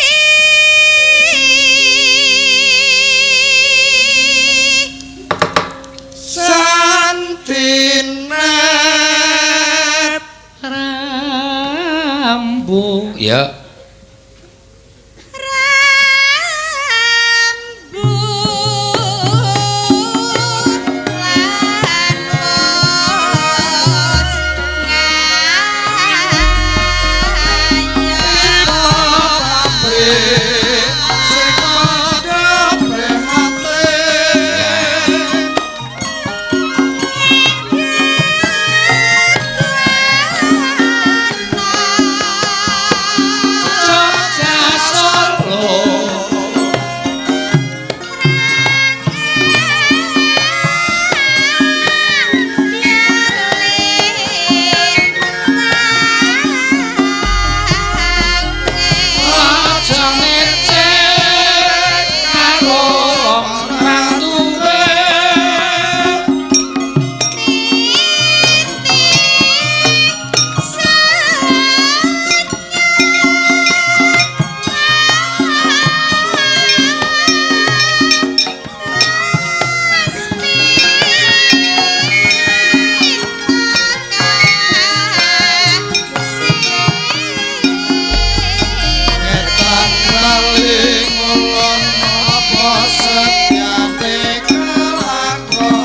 Santinet rambu. Ya. Rambu lan wos ngayah. Pabrik sing padha prihatin. Jogja Solo. Aja ngecek karo orang tuwe. Etan bali ngulon apa setyane kelakon.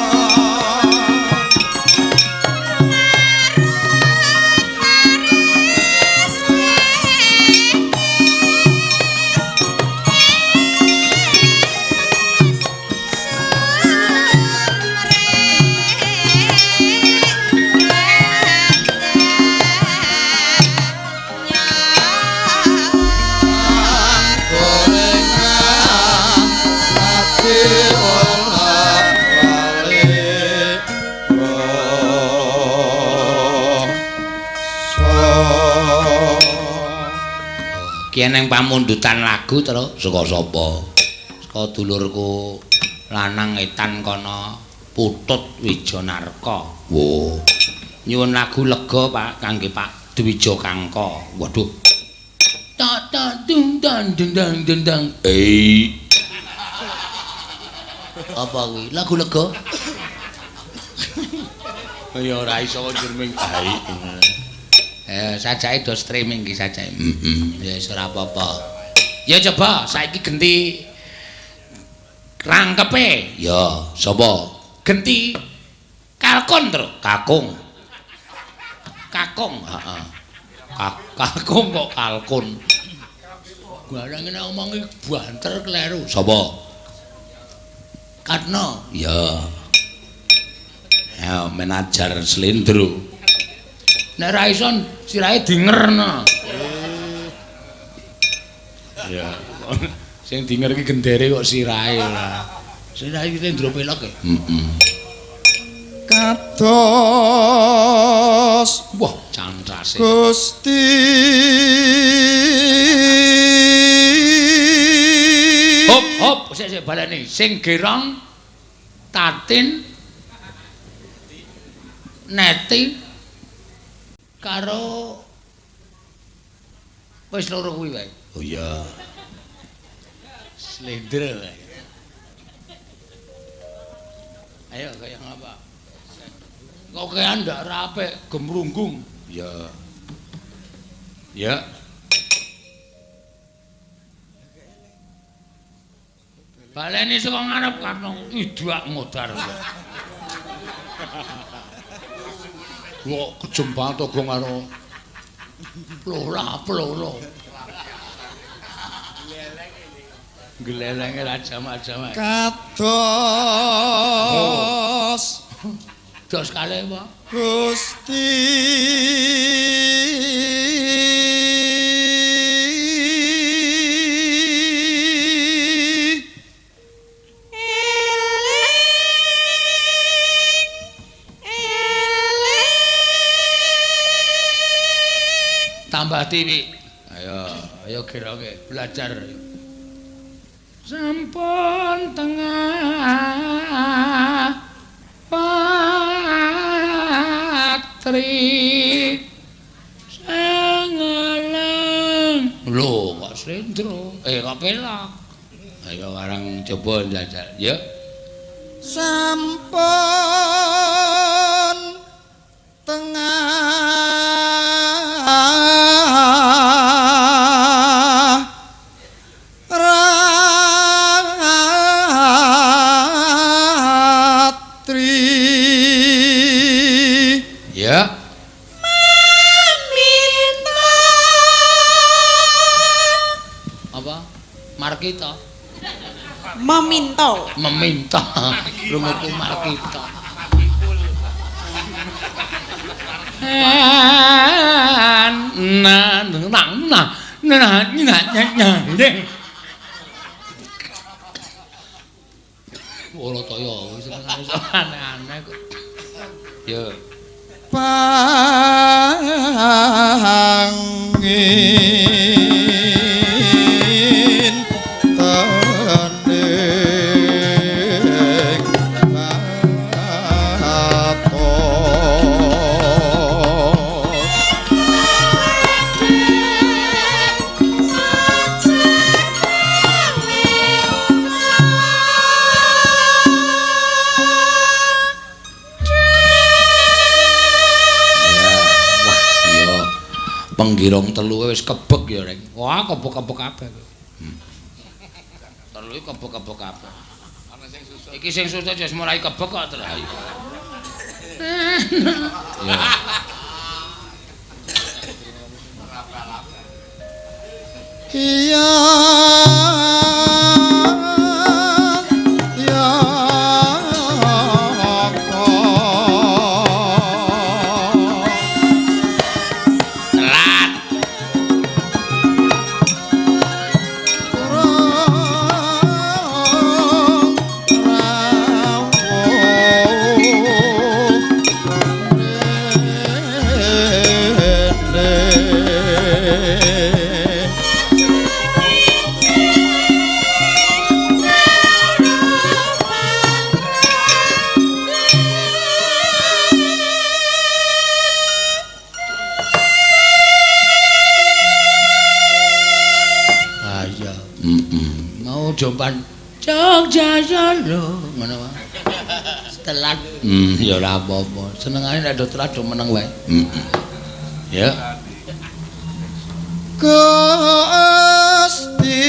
Gorengan ati ora bali rasa. Ki eneng pamundutan lagu terus saka sapa? Saka dulurku lanang etan kono Putut Wijanarka. Wo. Nyuwun lagu lega Pak kangge Pak Dwija Kangka. Waduh. Tak tak dung dang dang dang dang dang. Eh. Apa kuwi? Lagu lega? Ya ora iso kok jerming baik. Sajake do streaming iki sajake. Heeh. Ya wis ora apa-apa. Ya coba saiki genti rangkepe. Ya, sapa? Genti Kalkon, Tru. Kakung. Kakung, heeh. Kakung kok kalkun. Barang nek omongi banter kleru. Sapa? Katno. Ya. Ya manajer slendro. Nek ra iso sirahe dingerno. Ya. Sing dinger iki gendere kok sirahe ora. Sirahe iki slendro pelok e. Heeh. Kados wah cantrase. Gusti. Hop hop sik sik baleni. Sing gerong Tatin Neti karo wis loro kuwi wae. Oh iya. Slendro wae. Ayo kaya ngapa? Kok kaya ndak rape gemrunggung. Ya. Ya. Baleni saka ngarep karno idak ngodar. Kok kejem banget gong karo Plola plolo. Glelenge ra jamak-jamak. Kados dos kalih apa? Gusti tambah tiwi. Ayo, ayo geroke belajar. Sampun tengah patri sangalang. Lho, kok slendro? Kok pelok? Ayo warang coba njajal, ya. Sampun tengah ratri. Ya. Meminta. Apa? Markita. Meminta. Meminta. Lungaku Markita. Na na na na na na na. Ora kaya wis aneh-aneh kok. Ya. Pangin tening batos. Penggirong telu wis kebek ya, Reng. Wah, kebek-kebek kabeh. Telu iki kebek-kebek kabeh. Ana sing susut. Iki sing susut wis mulai kebek kok terus. Ya. Iya. Ya. Telat. Ah iya. Heeh. Mau jompan Jogja Solo ngono wae. Telat. Ya ora apa-apa. Senengane nek do telat do meneng wae. Heeh. Ya. Gusti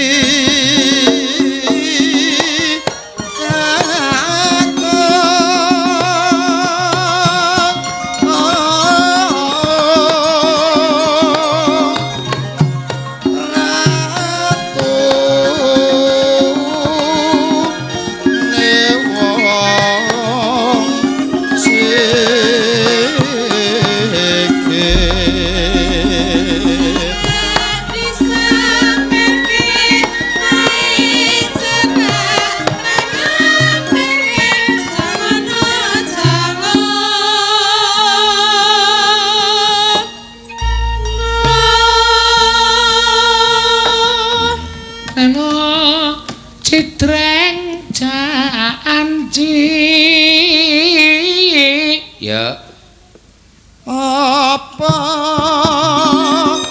Ana citreng janji. Ya. Apa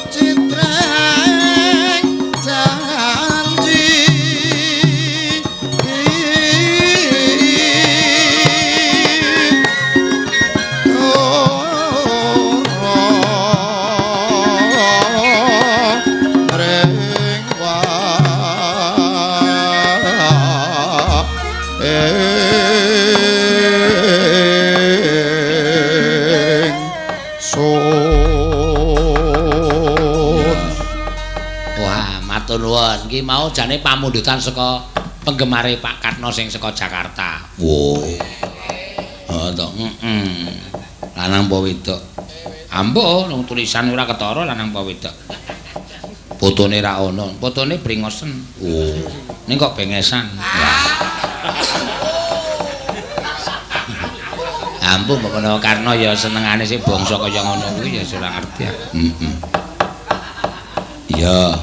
citreng janji ring wa ing sun. Nuwun, iki mau jane pamundutan saka penggemare Pak Katno sing saka Jakarta. Wo. Oh to, heeh. Lanang apa wedok? Ambo nang tulisan ora ketara lanang apa wedok. Fotone ra ono, fotone bringosen. Oh. Ning kok bengesan. Ambo mbok kono Karno ya senengane sing bangsa kaya ngono kuwi ya ora ngerti aku. Heeh. Iya,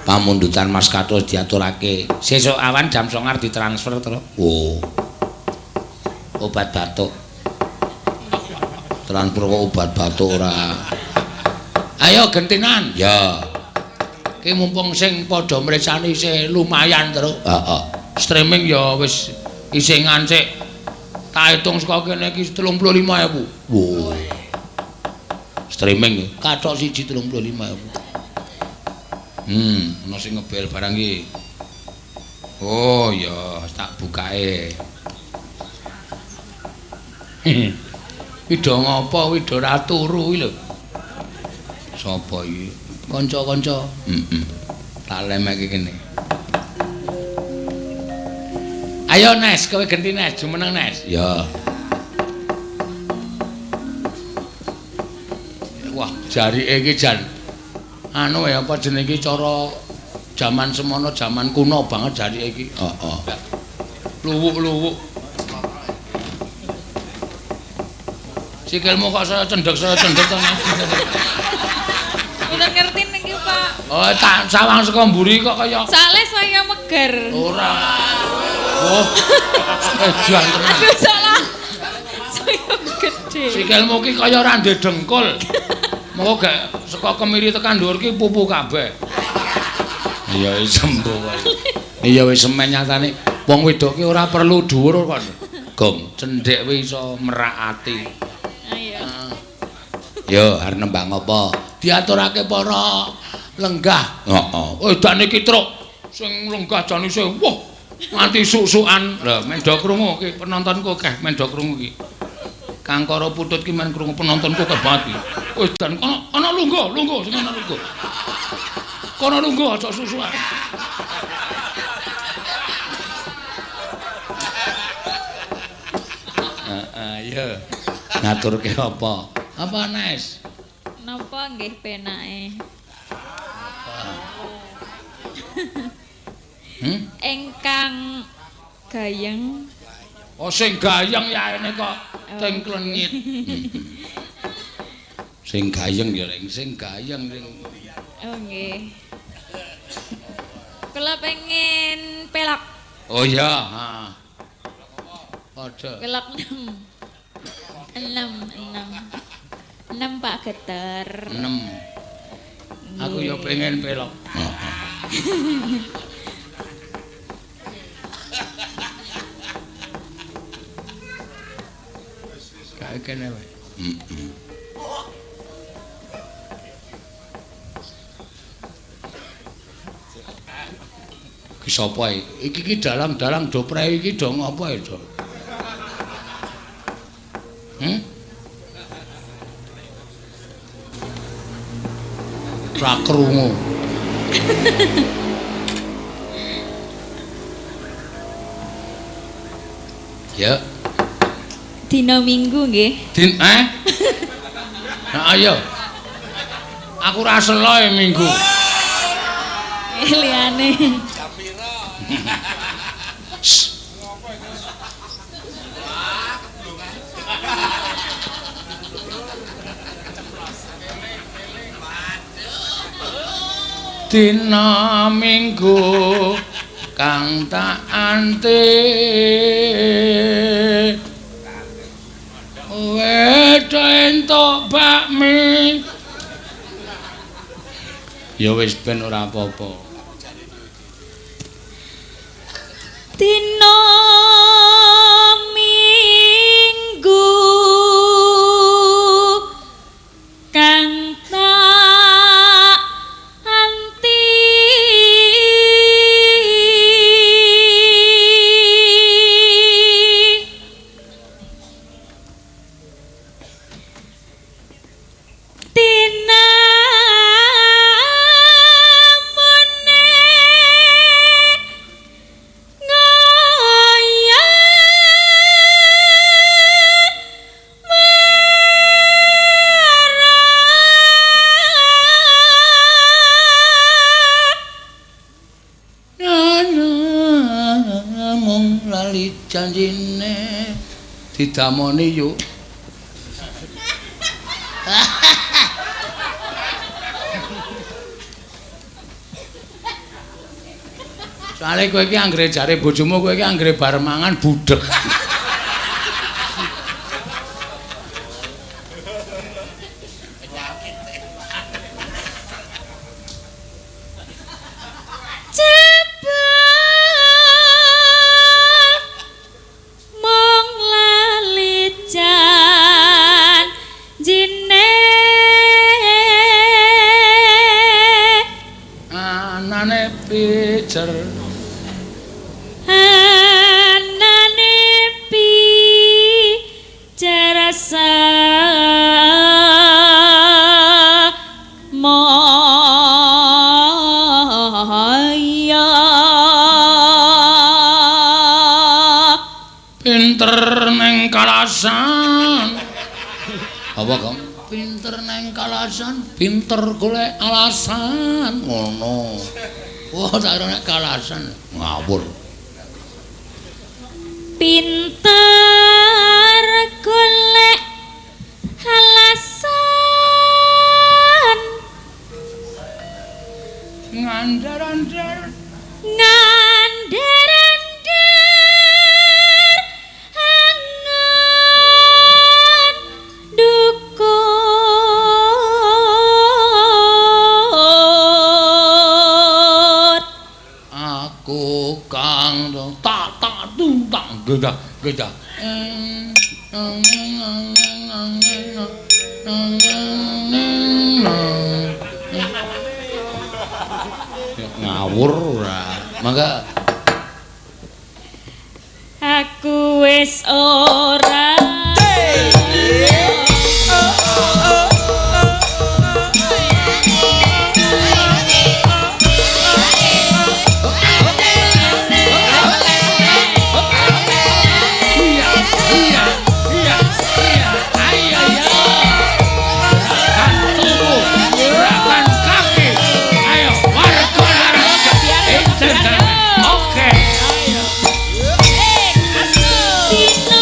pamundutan Mas Katro diaturake. Sesuk awan jam 09.00 arep ditransfer to. Oh. Obat batuk. Transfer kok obat batuk ora. Ayo gentinan. Ya. Ki mumpung sing padha mresani isih lumayan, Truk. Heeh. Streaming ya wis isih ngancik. Tak hitung saka kene iki 35.000. Wo. Streaming kathok siji 35.000. Ana sing ngebel barang iki. Oh ya, tak bukake. Iki do ngopo kuwi do ora turu iki lho. Sapa iki? Kanca-kanca. Heeh. Tak lemekke kene. Ayo Nes, kowe genti Nes, jumeneng Nes. Ya. Wah, jarike iki jan anu ya apa jenenge iki cara jaman semono jaman kuno banget jarike iki. Heeh. Luwuk-luwuk. Sikilmu kok saya cendhek to. Udah ngerti niki, Pak. Oh, tak sawang saka mburi kok kaya soalnya saya meger. Ora. Oh. Ejan tenan. Aduh, salah. Saya gede. Sikilmu ki kaya ora ndek dengkul. Moko gak saka kemiri tekan dhuwur ki pupu kabeh. Iya wis sembuh wae. Iya wis semen nyatane wong wedok ki ora perlu dhuwur kok. Gong cendhek kuwi iso merak ati. Ayo. Yo arep nembang apa? Diaturake para lenggah. Heeh. Wedane ki truk sing lenggah jan isih wah nganti suk-sukan. Lha mendo krungu ki penontonku akeh mendo krungu ki. Kangkara putut ki men krungu penontonku akeh banget ki. Wis jan kono ana lungguh, lungguh sing ana lungguh. Kono lungguh aja susukan. Heeh, iya. Ngaturke apa? Apa Nes? Napa nggih penake? Hmm? Engkang gayeng. Oh sing gayeng ya ini kok sing klenyit. Sing gayeng ya ring sing gayeng sing. Oh nggih. Kula pengen pelok. Oh iya, heeh. Padha. Pelok 6. 6 6. 6 Pak Geter. 6. Aku ya pengen pelok. Heeh. Kae kene wae. Heeh. Ki sapa iki? Iki ki dalang-dalang do prei iki do ngopo ya, Do? Hmm? Ra krungu. Ya. Dina Minggu nggih. Din eh? Nah, ayo. Aku ora selo e Minggu. Liyane. Dina Minggu kang tak anti wedok entuk bakmi. Ya wis ben ora apa-apa. Dina Minggu kang tak anti tinamune Janjine didamoni yuk. Soale kowe iki anggere jare bojomu kowe iki anggere bar mangan budheg. Anane pijer samaya. Pinter neng kalasan. Apa, Kang? Pinter neng kalasan, pinter golek alasan. Ngono. Wah, tak kira nek kalasan ngawur. Pinter golek alasan. Ngandar-andar, ngandar-andar angan dukur. Aku kang tak tak tung tak gedah gedah. Ngawur ora. Mangga. Aku wis ora. Oke. Dino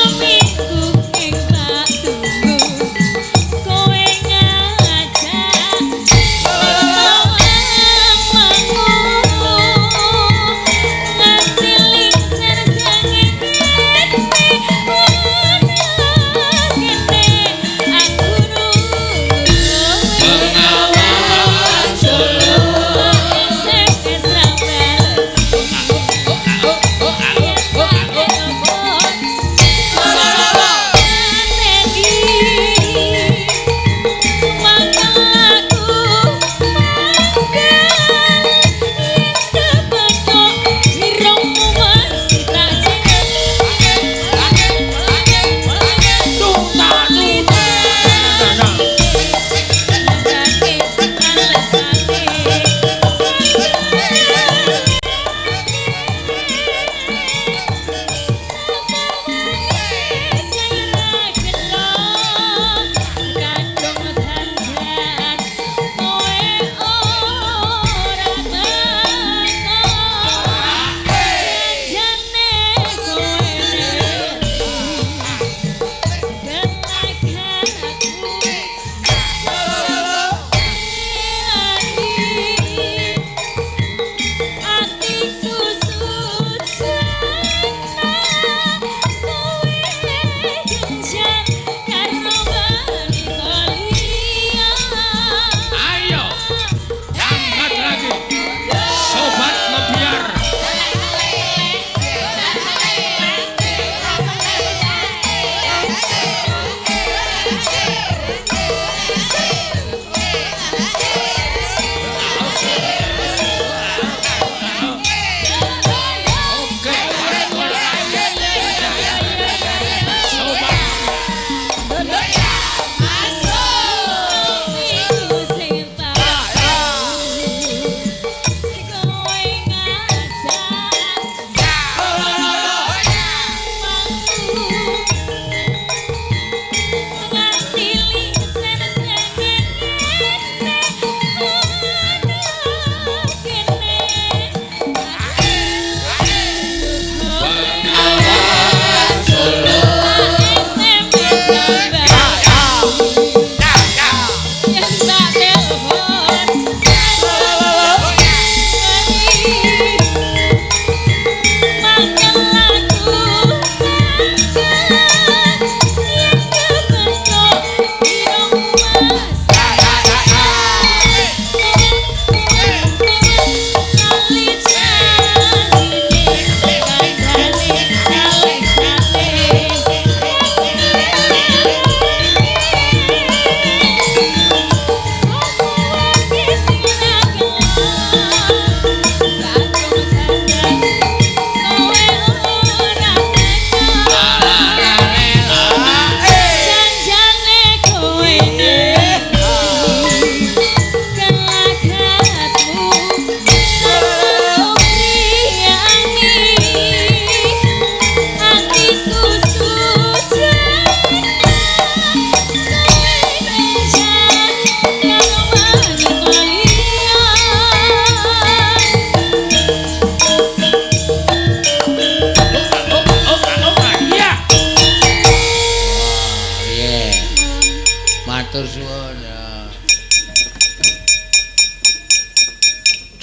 Matur suwun ya.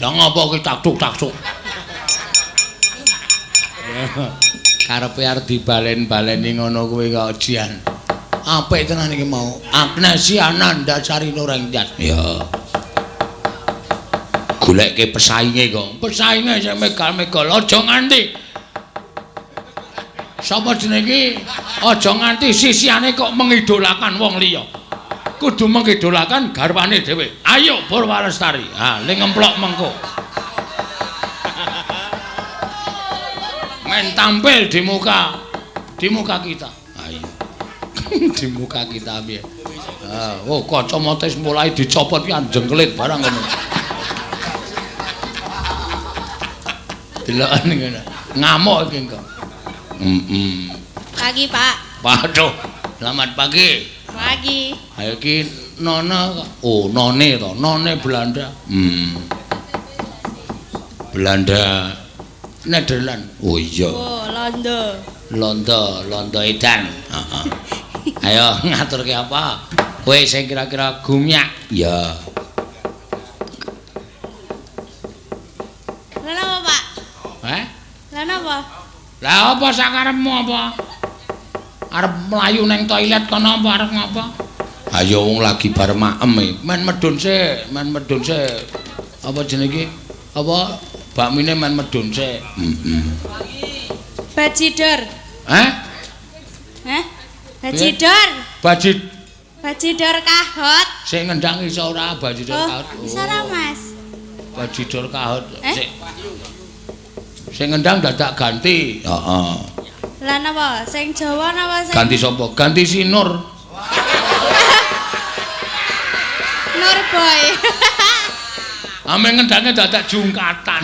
Jangan apa ki taktuk-taktuk. Karepe arep dibalen-baleni ngono kuwi kok jian. Apik tenan iki mau. Agnesia Nandasari Nurengtyas. Ya. Goleke pesainge kok. Pesainge sing megal-megal aja nganti. Sapa jenenge iki? Aja nganti sisihane kok mengidolakan wong liya. Kudu mengidolakan garwane dhewe. Ayo Purwa Lestari. Ha, ling ngemplok mengko. Men tampil di muka kita. Ayo. Di muka kita piye? Ah, oh kacamata wis mulai dicopot ki jengkelit barang ngono. Deloken ngono. Ngamuk iki engko. Heeh. Pagi, Pak. Waduh, selamat pagi. Pagi. Ayo iki Nona. Oh, none to, none Belanda. Belanda Nederland. Oh iya. Oh, Londo. Londo, Londo edan. Heeh. Ayo ngaturke apa? Kowe sing kira-kira gumyak. Ya. Lah napa, Pak? Heh? Lah napa? Lah apa sakarepmu apa? Arep mlayu nang toilet kono apa arep ngapa? Ayo wong lagi bar maem e. Men medun sik, men medun sik. Apa jenenge iki? Apa bakmine men medun sik. Heeh. Bajidor. Heh? Heh? Bajidor. Bajidor kahot. Sik ngendang iso ora bajidor kahot? Iso ora, Mas? Bajidor kahot. Sik. Sing ngendang dadak ganti. Heeh. Lah napa? Sing Jawa napa sing Ganti sapa? Ganti si Nur. Nur Boy. Ame ngendange dadak jungkatan.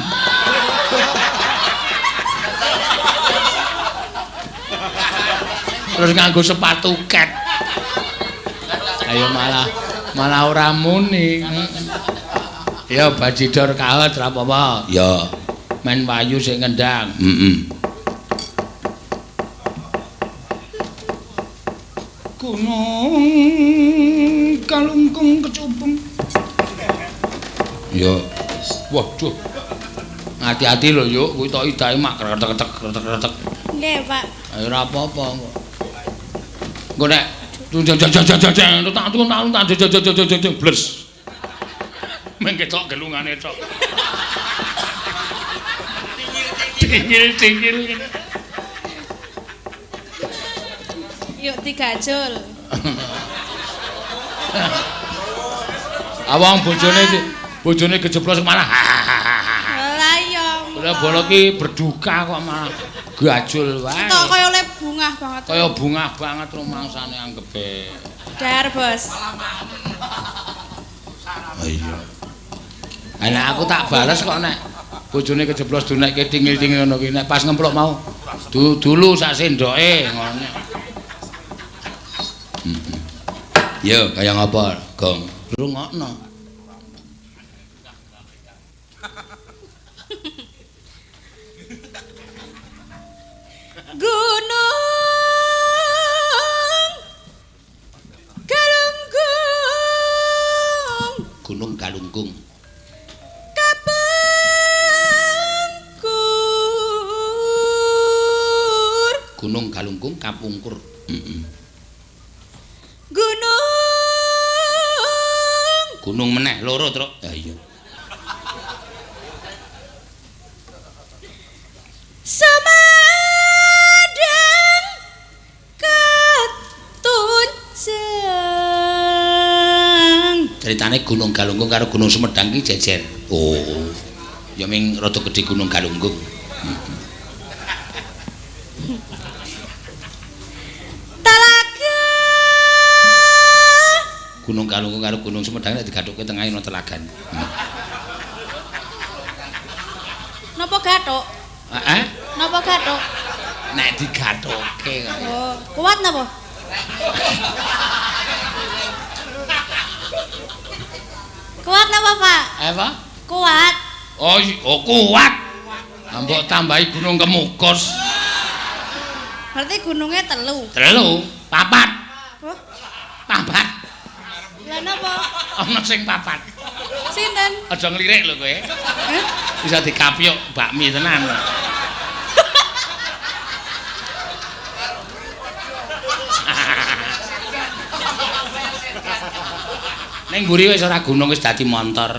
Terus nganggo sepatu ket. Ayo malah ora muni. Ya bajidor kahot ora apa-apa. Ya. Men wayu sing ngendang. Heeh. Gunung Kalungkung kecubung. Ya. Waduh. Hati-hati lho yuk, kuwi tok idahe mak kretek-kretek kretek-kretek. Nggih, Pak. Ayo ora apa-apa kok. Engko nek jajajajajajaj tak tak jajajajajaj bles. Meng ketok gelungane tok. Tingil-tingil. Yuk digajul. Awang bojone kejeblos malah. Lah iya. Lah bolo ki berduka kok malah gajul wae. Ketok kaya oleh bungah banget. Kaya bungah banget rumangsane anggepe. Dar, Bos. Oh iya. Nek aku tak bales kok nek bojone kejeblos dunekke tingil-tingil ngono ki nek pas ngemplok mau dulu sak sendoke ngono. Yo kaya ngapa, Gong? Rungokno. Gunung Galunggung. Gunung Galunggung. Kapungkur. Gunung Galunggung kapungkur. Heeh. Gunung. Gunung meneh loro, Truk. Ha iya. Sumedang ketunjang. Ceritane Gunung Galunggung karo Gunung Sumedang ki jejer. Oh. Ya ming rada gedhe Gunung Galunggung. Talaga. Gunung Galunggung karo Gunung Sumedang nek digathukke tengahe ana telagan. Napa gathuk? Heeh. Napa gathuk? Nek digathukke. Oh, kuat napa? Kuat napa, Pak? Apa? Kuat. Oh, oh kuat. Mbok tambahi Gunung Kemukus. Berarti gunungnya telu. Telu, papat. Oh. Papat. Lah napa? Ana sing papat. Sinten? Aja nglirik lho kowe. Bisa dikapyuk bakmi tenan. Ning mburi wis ora gunung wis dadi montor.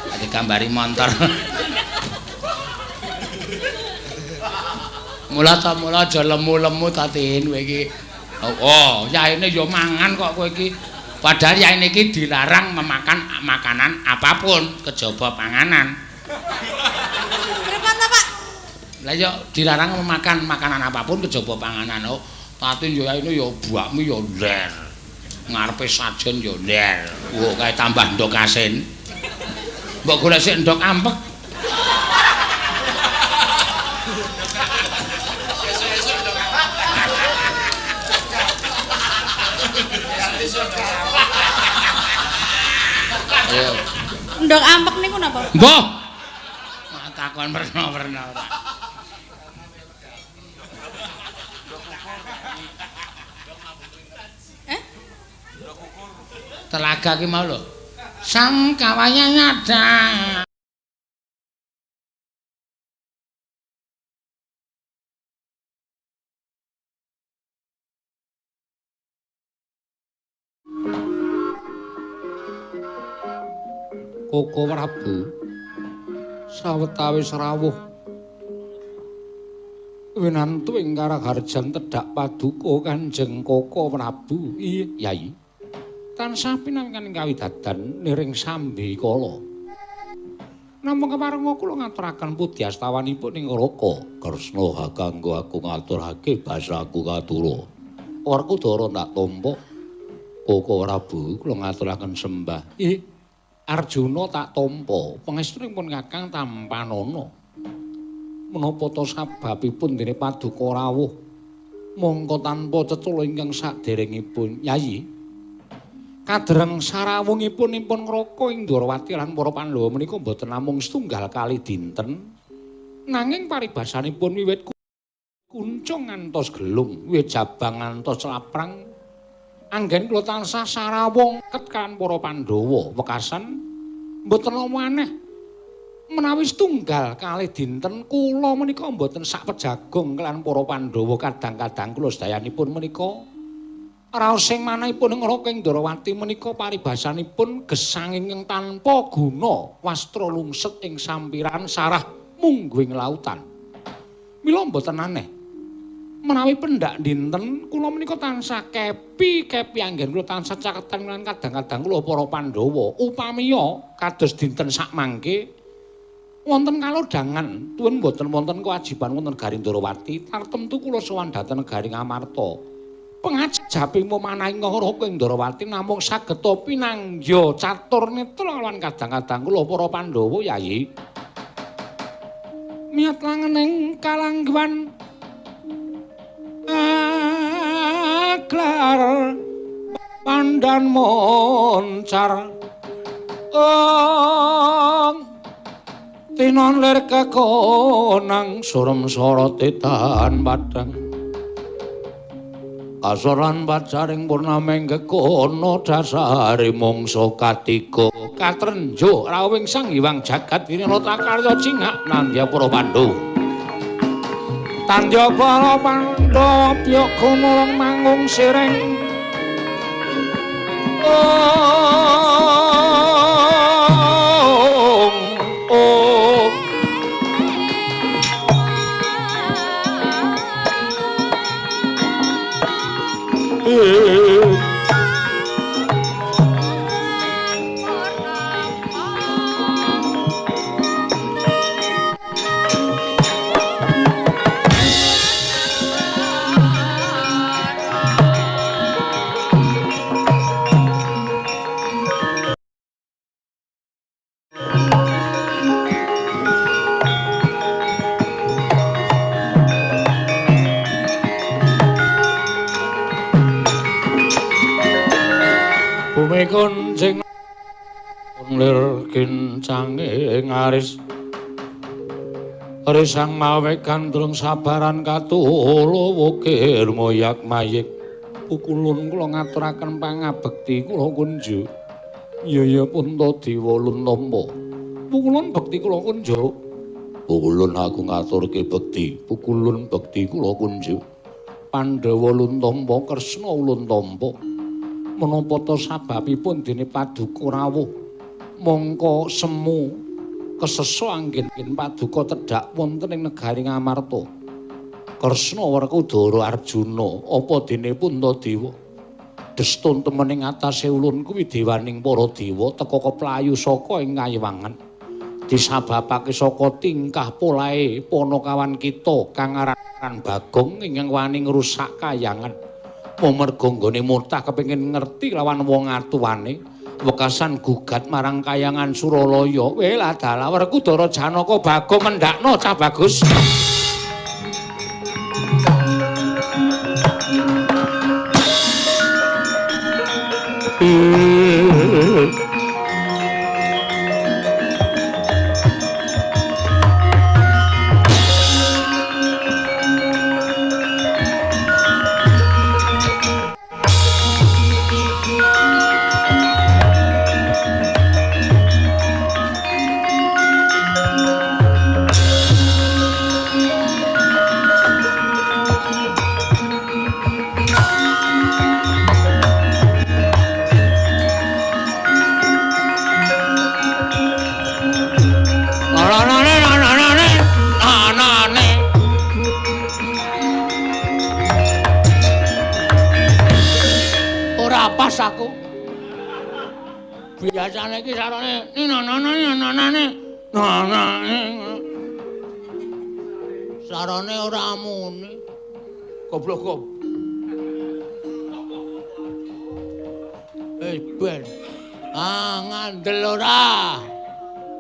Dadi gambari montor. Mula ta mula aja lemu-lemu ta Tin kowe iki. Oh, yaene ya mangan kok kowe iki. Padahal yaene iki dilarang memakan makanan apapun kejaba panganan. Pripun ta, Pak? Lah ya dilarang memakan makanan apapun kejaba panganan. Oh, Tatin ya yaene ya bakmi ya ler. Ngarepe sajen ya ler. Wah, kae tambah ndok asin. Mbok golek sik ndok ampek. Ayo. Ndok ampek niku napa? Mbah. Takon werna-werna ora. Eh? Telaga ki mau lho. Sang kawaya nyada. Koko Prabu sawetawis rawuh winantu ing Karaharjan tedhak paduka Kanjeng Koko Prabu. Iya, Yai. Tansah pinangkan kawidadan niring sambi kala. Namung keparenga kula ngaturaken pudyastawanipun ing Raka. Kresna kanggo aku ngaturake basaku katura. Werkudara tak tampa. Koko Prabu kula ngaturaken sembah. Ih, Arjuna tak tampa, pangestunipun Kakang tampanana. Menapa ta sababipun dene paduka rawuh mongko tanpa cecula ingkang saderengipun Yayi? Kadereng sarawungipun ipun ngraka ing Ndorowati lan para Pandhawa menika mboten namung setunggal kali dinten, nanging paribasanipun wiwit kuncung ngantos gelung, wiwit jabang ngantos laprang. Anggen kula tansah sarawung ket kan para Pandhawa wekasan mboten aneh menawi setunggal kalih dinten kula menika mboten sak pejagong kelawan para Pandhawa kadang-kadang kula sedayanipun menika raos sing manahipun ngraka ing Ndorowati menika paribasanipun gesang ingkang tanpa guna wastra lungset ing sampiran sarah mungguing lautan. Mila mboten aneh menawi pendak dinten kula menika tansah kepi-kepi anggen kula tansah caketan lan kadang-kadang kula para Pandhawa upamiya kados dinten sakmangke wonten kalodhangan tuwin mboten wonten kewajiban wonten negari Ndorowati tartemtu kula sowan dhateng negari Ngamarta. Pengajaping manahing ngraka ing Ndorowati namung saged pinangya catur netra lan kadang-kadang kula para Pandhawa Yayi. Miyat langening kalangguan aglar pandan moncar ong tinon lir kekonang surem sorote tan padang kasoran pacaring purnameng kekono dasare mangsa katiga katrenjo rawing sang hyang jagat winata karya cingak nandya para Pandhawa. Tandya para Pandhawa piyaga nulung mangung sireng ong ong Bumi kuncing lir kincange ngaris risang mawe gandrung sabaran katulo wukir moyak mayik Pukulun kula ngaturaken pangabekti kula kunjuk. Iya ya Puntadewa ulun tampa. Pukulun bekti kula kunjuk. Pukulun aku ngaturke bekti. Pukulun bekti kula kunjuk. Pandhawa ulun tampa, Kresna ulun tampa. Menapa ta sababipun dene paduka rawuh mongko semu kesesa anggen paduka tedhak wonten ing negari Ngamarta. Kresna Werkudara Arjuna apa dene Puntadewa destun temen ing atase ulun kuwi dewaning para dewa teka keplayu saka ing kayiwangan disababake saka tingkah polahe panakawan kita kang aran Bagong ingkang wani ngrusak kayangan. Merga nggone murtah kepengin ngerti lawan wong atuwane wekasan gugat marang kayangan Suralaya. Welah dalah Werkudara Janaka Bagong mendakno cah bagus. Aku biasane iki sarane ninanane sarane ora muni goblok goblok wis ben ah ngandel ora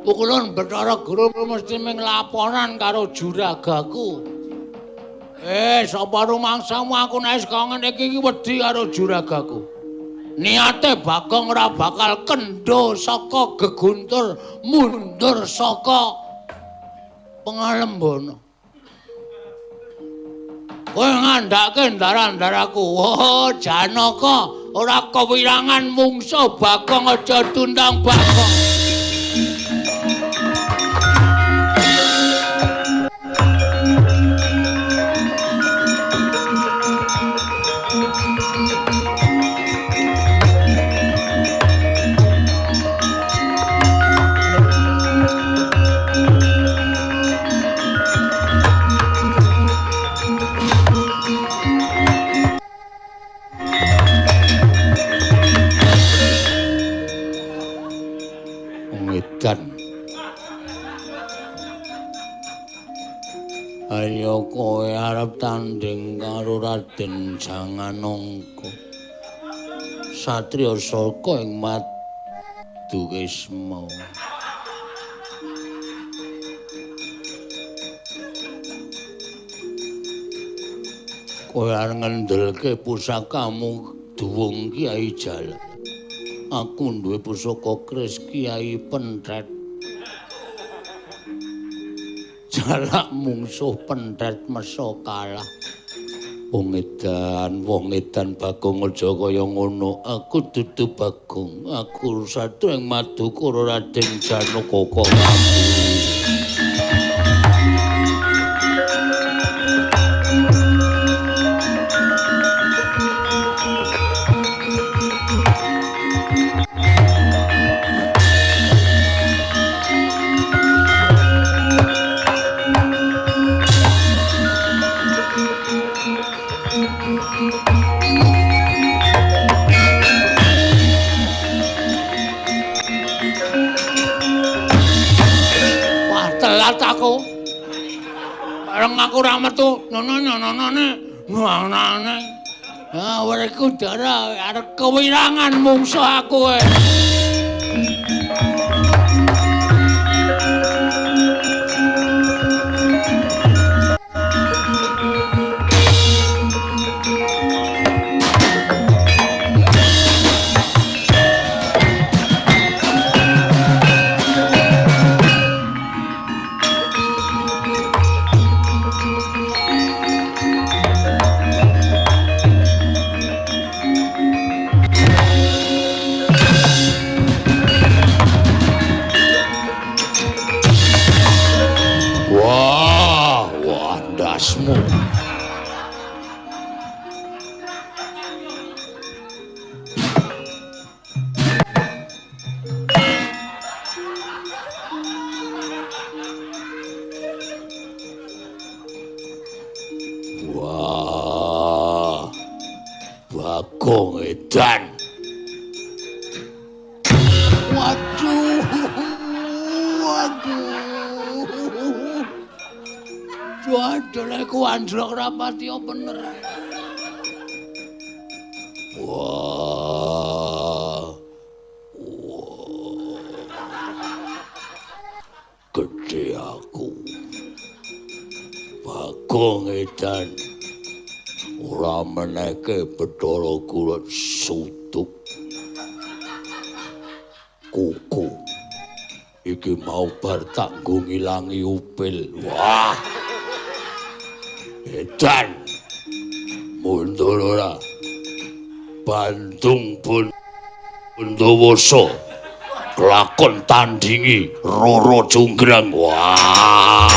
pukulun Bathara Guru mesti ming laporan karo juragaku. Sapa rumangsamu aku nek wis kaya ngene iki wedi karo juragaku. Niate Bagong ora bakal kendho saka geguntur mundur saka pengalembana. Kowe ngandhake ndara-ndaraku. Oh, Janaka ora kewirangan mungsuh Bagong aja tundang Bagong. Ayo kowe arep tanding karo Raden Janganangka. Satriya saka ing Madukisma. Kowe arep ngendelke pusakamu duwung Kyai Jalak. Aku duwe pusaka keris Kyai Penthet. Jalak mungsuh Penthet mesa kalah. Wong edan Bagong aja kaya ngono. Aku dudu Bagong, aku satru ing Madukara Raden Janaka kok. Aku bareng aku ora metu nono. Ah Werkudara arep kewirangan mungsuh aku. Aduh, aduh, lek ku anjlok rapati bener. Wah. Wah. Gede aku. Bagong edan. Ora meneke Bathara Guru sutuk. Kuku. Iki mau bar tak nggo ngilangi upil. Wah. Edan. Mundur ora. Bandung Bondowoso. Kelakon tandingi Roro Jonggrang. Wah.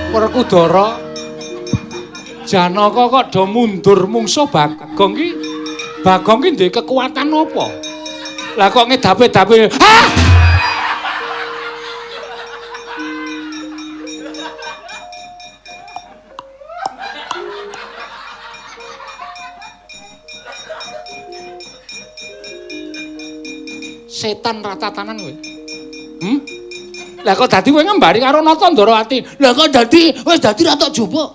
Werkudara, Janaka kok do mundur mungsuh Bagong ki? Bagong ki duwe kekuatan apa? Lah kok ngedape-dape? Hah! Setan ratatanan kowe. Hmm? Lah kok dadi kowe ngembari karo Nata Ndarawati? Lah kok dadi wis dadi ra tok jupuk.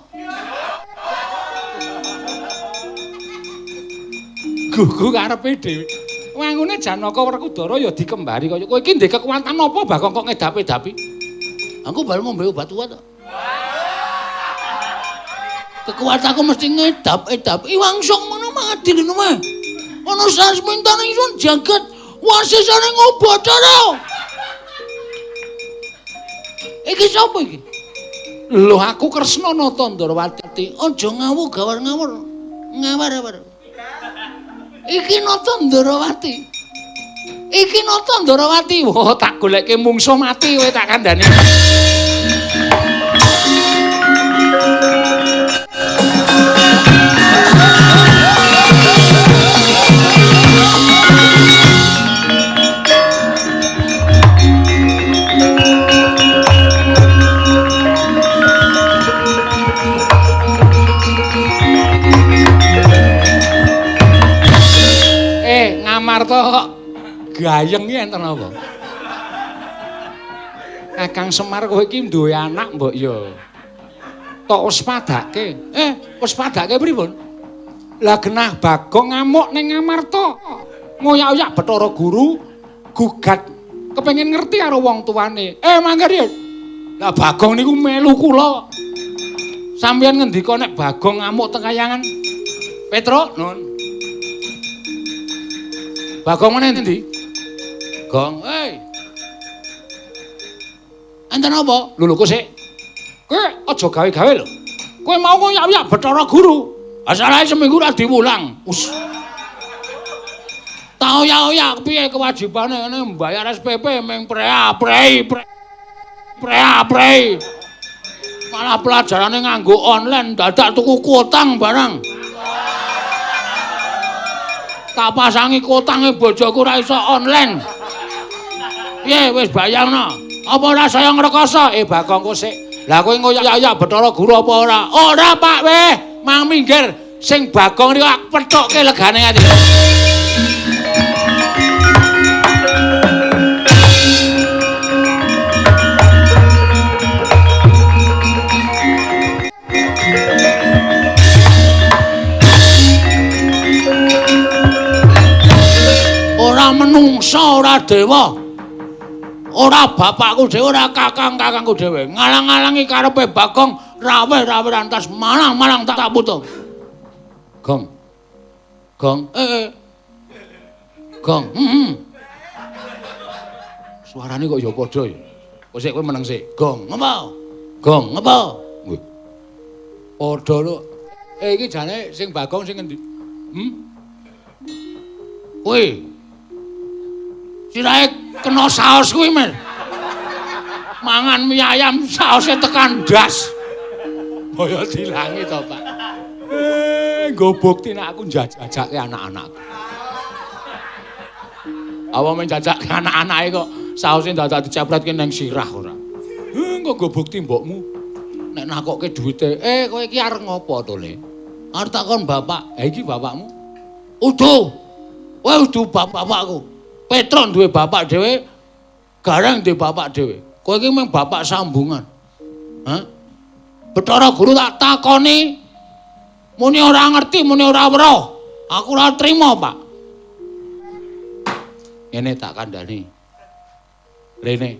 Gugu karepe dhewe. Wangune Janaka Werkudara ya dikembari kaya kowe iki ndek kekuatan apa Bagong kok ngedapi-dapi? Aku baru ngombe obat kuat kok. Kekuatanku mesti ngedap-edap. Iwang song ngono madil ngono mah. Ana sasmintane isun jagat wasisane ngobathara. Iki sapa iki? Lho aku Kresna Nata Ndarawati. Aja ngawur gawar ngawur. Ngawar-awar. Iki Nata Ndarawati. Iki Nata Ndarawati. Wah, tak goleke mungsuh mati kowe tak kandhani. Ngamarta kok gayeng iki enten apa? Kakang Semar kowe iki duwe anak mbok ya. Tok waspadake. Waspadake pripun? Lah genah Bagong ngamuk ning Ngamarta. Ngoyak-oyak Bathara Guru gugat kepengin ngerti karo wong tuane. Mangke riyen. Lah Bagong niku melu kula. Sampeyan ngendika nek Bagong ngamuk teng kayangan. Petruk, nun. Bagong meneh endi? Gong, hei. Enten apa? Lho lho kok sik. Kowe aja gawe-gawe lho. Kowe mau ngoyak-oyak Bathara Guru. Asalahe seminggu ora diwulang. Us. Tak oyak-oyak piye kewajibane ngene mbayar SPP ming pre-prei. Pre-prei. Malah pelajarane nganggo online dadak tuku kotang barang. Tak pasangi kotange bojoku ora iso online. Piye wis bayangno? Apa ora saya ngrekoso? Bagong kok sik. Lah kowe ngoyak-oyak Bathara Guru apa ora? Ora, Pak weh. Mang minggir sing Bagong niku ak pethukke legane ati. Ora menungsa, ora dewa. Ora bapakku dhewe, ora kakang-kakangku dhewe. Ngalang-alangi karepe Bagong, raweh-raweh rantas malang-malang tak putung. Gong. Gong. Gong. Suarane kok ya padha ya. Kok sik kowe meneng sik. Gong, ngapa? Gong, ngapa? Nggih. Padha lho. Iki jane sing Bagong sing ngendi? Kuwi. Sirahe kena saos kuwi, Mer. Mangan mie ayam saose tekan ndas. Boyo dilangi to, Pak. Nggo bukti nek aku njajake anak-anakku. Apa men jajak anak-anake kok saose dadak dicepretke ning sirah ora. Engko nggo bukti mbokmu. Nek nakokke duwite, kowe iki arep ngopo to, Le? Arep takon bapak. Ha iki bapakmu. Udu. Kowe udu bapakku. Petron duwe bapak dhewe, Gareng duwe bapak dhewe. Kowe iki mung bapak sambungan. Hah? Bathara Guru tak takoni muni ora ngerti, muni ora weruh. Aku ora trima, Pak. Ngene tak kandhani. Rene.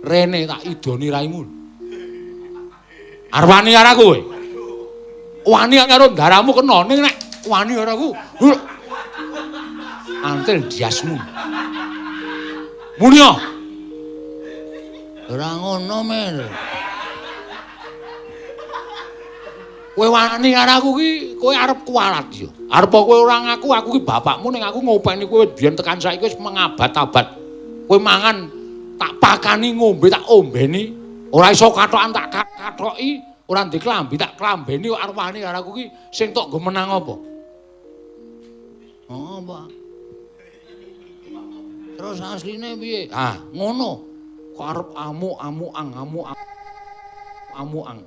Rene tak idoni raimu. Arep wani karo aku kowe. Wani karo ndaramu kena ning nek wani karo aku. Antil diasmu. Muni ya. Ora ngono, Mir. Kowe wani karo aku ki kowe arep kualat ya. Arep kowe ora ngaku aku ki bapakmu ning aku ngopeni kowe biyen tekan saiki wis mengabad-abad. Kowe mangan tak pakani, ngombe tak ombeni, ora iso kathokan tak kathoki, ora ndek klambi tak klambeni kok arep wani karo aku ki sing tok nggo menang apa? Oh, Pak. Terus asline piye? Ah, ngono. Kok arep amuk-amukan, amuk-amukan.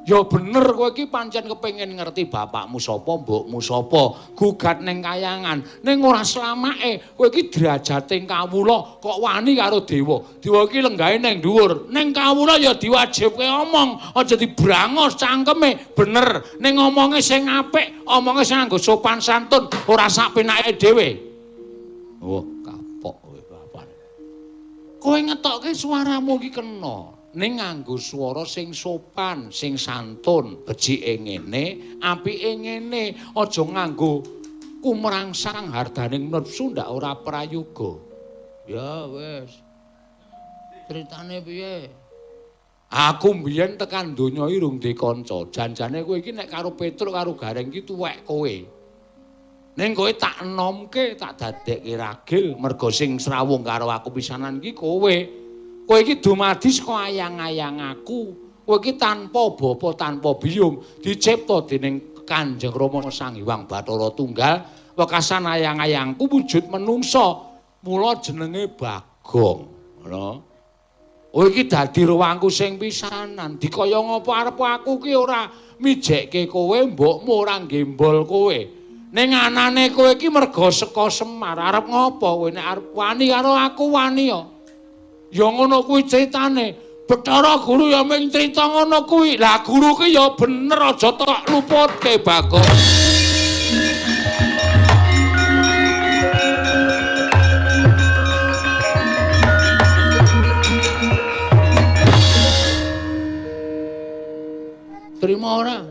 Ya bener kowe iki pancen kepengin ngerti bapakmu sapa, mbokmu sapa, gugat ning kayangan. Ning ora slamake, kowe iki derajate kawula kok wani karo dewa. Dewa iki lenggahe ning dhuwur. Ning kawula ya diwajibke omong, aja dibrangos cangkeme. Bener, ning omonge sing apik, omonge sing nganggo sopan santun, ora sak penake dhewe. Oh, kapok kowe bapak. Kowe ngetokke suaramu iki kena. Ning nganggo swara sing sopan, sing santun, becike ngene, apike ngene, aja nganggo kumrangsang hardaning nepsu ndak ora prayoga. Ya wis. Critane piye? Aku mbiyen tekan donya iki rung duwe kanca. Janjane kowe iki nek karo Petruk karo Gareng iki tuwek kowe. Ning kowe tak enomke, tak dadekke ragil mergo sing srawung karo aku pisanan iki kowe. Kowe iki dumadi saka ayang-ayang aku. Kowe iki tanpa bapa, tanpa biyung, dicipta dening Kanjeng Rama Sang Hyang Bathara Tunggal, wekasan ayang-ayangku wujud menungsa. Mula jenenge Bagong. Ngono. Kowe iki dadi ruwangku sing pisanan. Dikaya ngapa arep aku ki ora mijekke kowe, mbokmu ora nggembol kowe. Ning anane kowe iki merga saka Semar. Arep ngapa kowe nek arep wani karo aku wani ya. Ya ngono kuwi critane. Bathara Guru ya mung crita ngono kuwi. Lah guru ki ya bener aja tok luputke Bagong. Terima ora?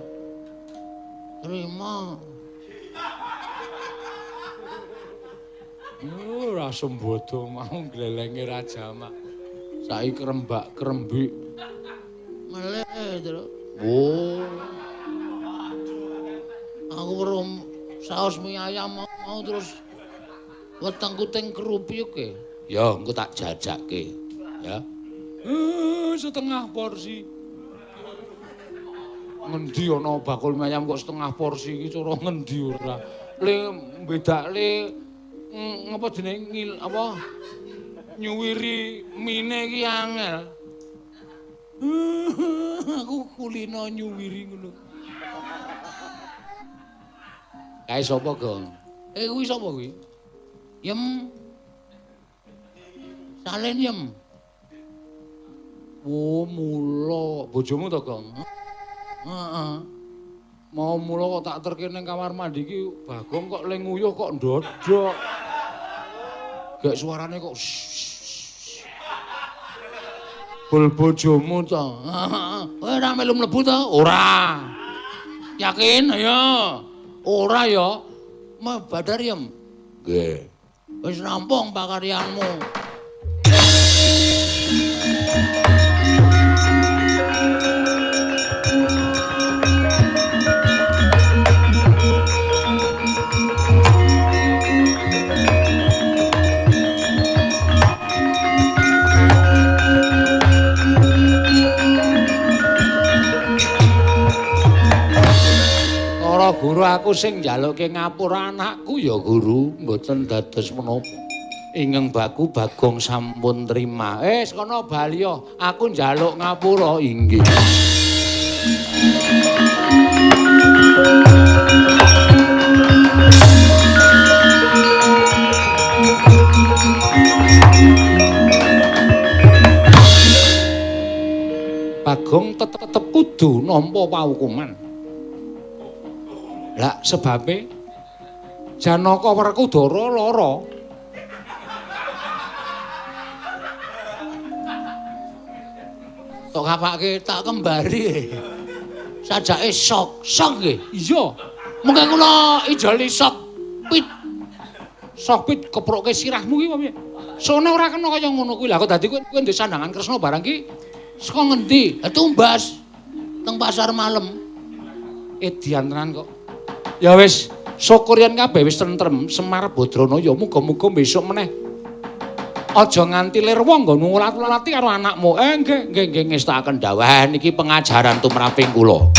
Terima. Ora sembodo mau glelenge raja mak. Saiki krembak-krembik. Meleh, Truk. Oh. Aku weruh saos mie ayam mau terus wetengku teng kerupuk e. Ya, engko tak jajake, ya. Setengah porsi. Ngendi ana bakul mie ayam kok setengah porsi iki cara ngendi ora. Le bedakle ngapa jenenge ngil apa nyuwiri mine iki angel. Aku kulino nyuwiri ngono. Kae sapa, Gong? Kuwi sapa kuwi? Yem. Salen Yem. Oh, mula bojomu to, Gong? Heeh. Mau mula kok tak terke ning kamar mandi iki Bagong kok le nguyuh kok ndodok. Gek suarane kok bol bojomu to. Kowe ora melu mlebu to? Ora. Yakin ya? Ora ya. Badar Yem. Nggih. Wis rampung pakaryanmu. Guru aku sing njaluke ngapura anakku ya Guru, mboten dados menapa. Ingkang baku Bagong sampun trima. Kono bali aku njaluk ngapura inggih. Bagong tetep kudu nampa paukuman. Lah sebabe Janaka Werkudara lara. Tok kapake tak kembari. Sajake sok, sok nggih. Iya. Mengke kula ijoli sok pit. Sok pit keproke sirahmu ki piye? Sone ora kena kaya ngono kuwi. Lah kok dadi kowe ndek sandangan Kresna barang ki saka ngendi? Tumbas teng pasar malam. Edian tenan kok. Ya wis, syukur yen kabeh wis tentrem, Semar Badranaya muga-muga besok meneh. Aja nganti lirwa nggonmu ngulat-ulati karo anakmu. Nggih, nggih, nggih ngestakaken dawuh niki pengajaran tumraping kula.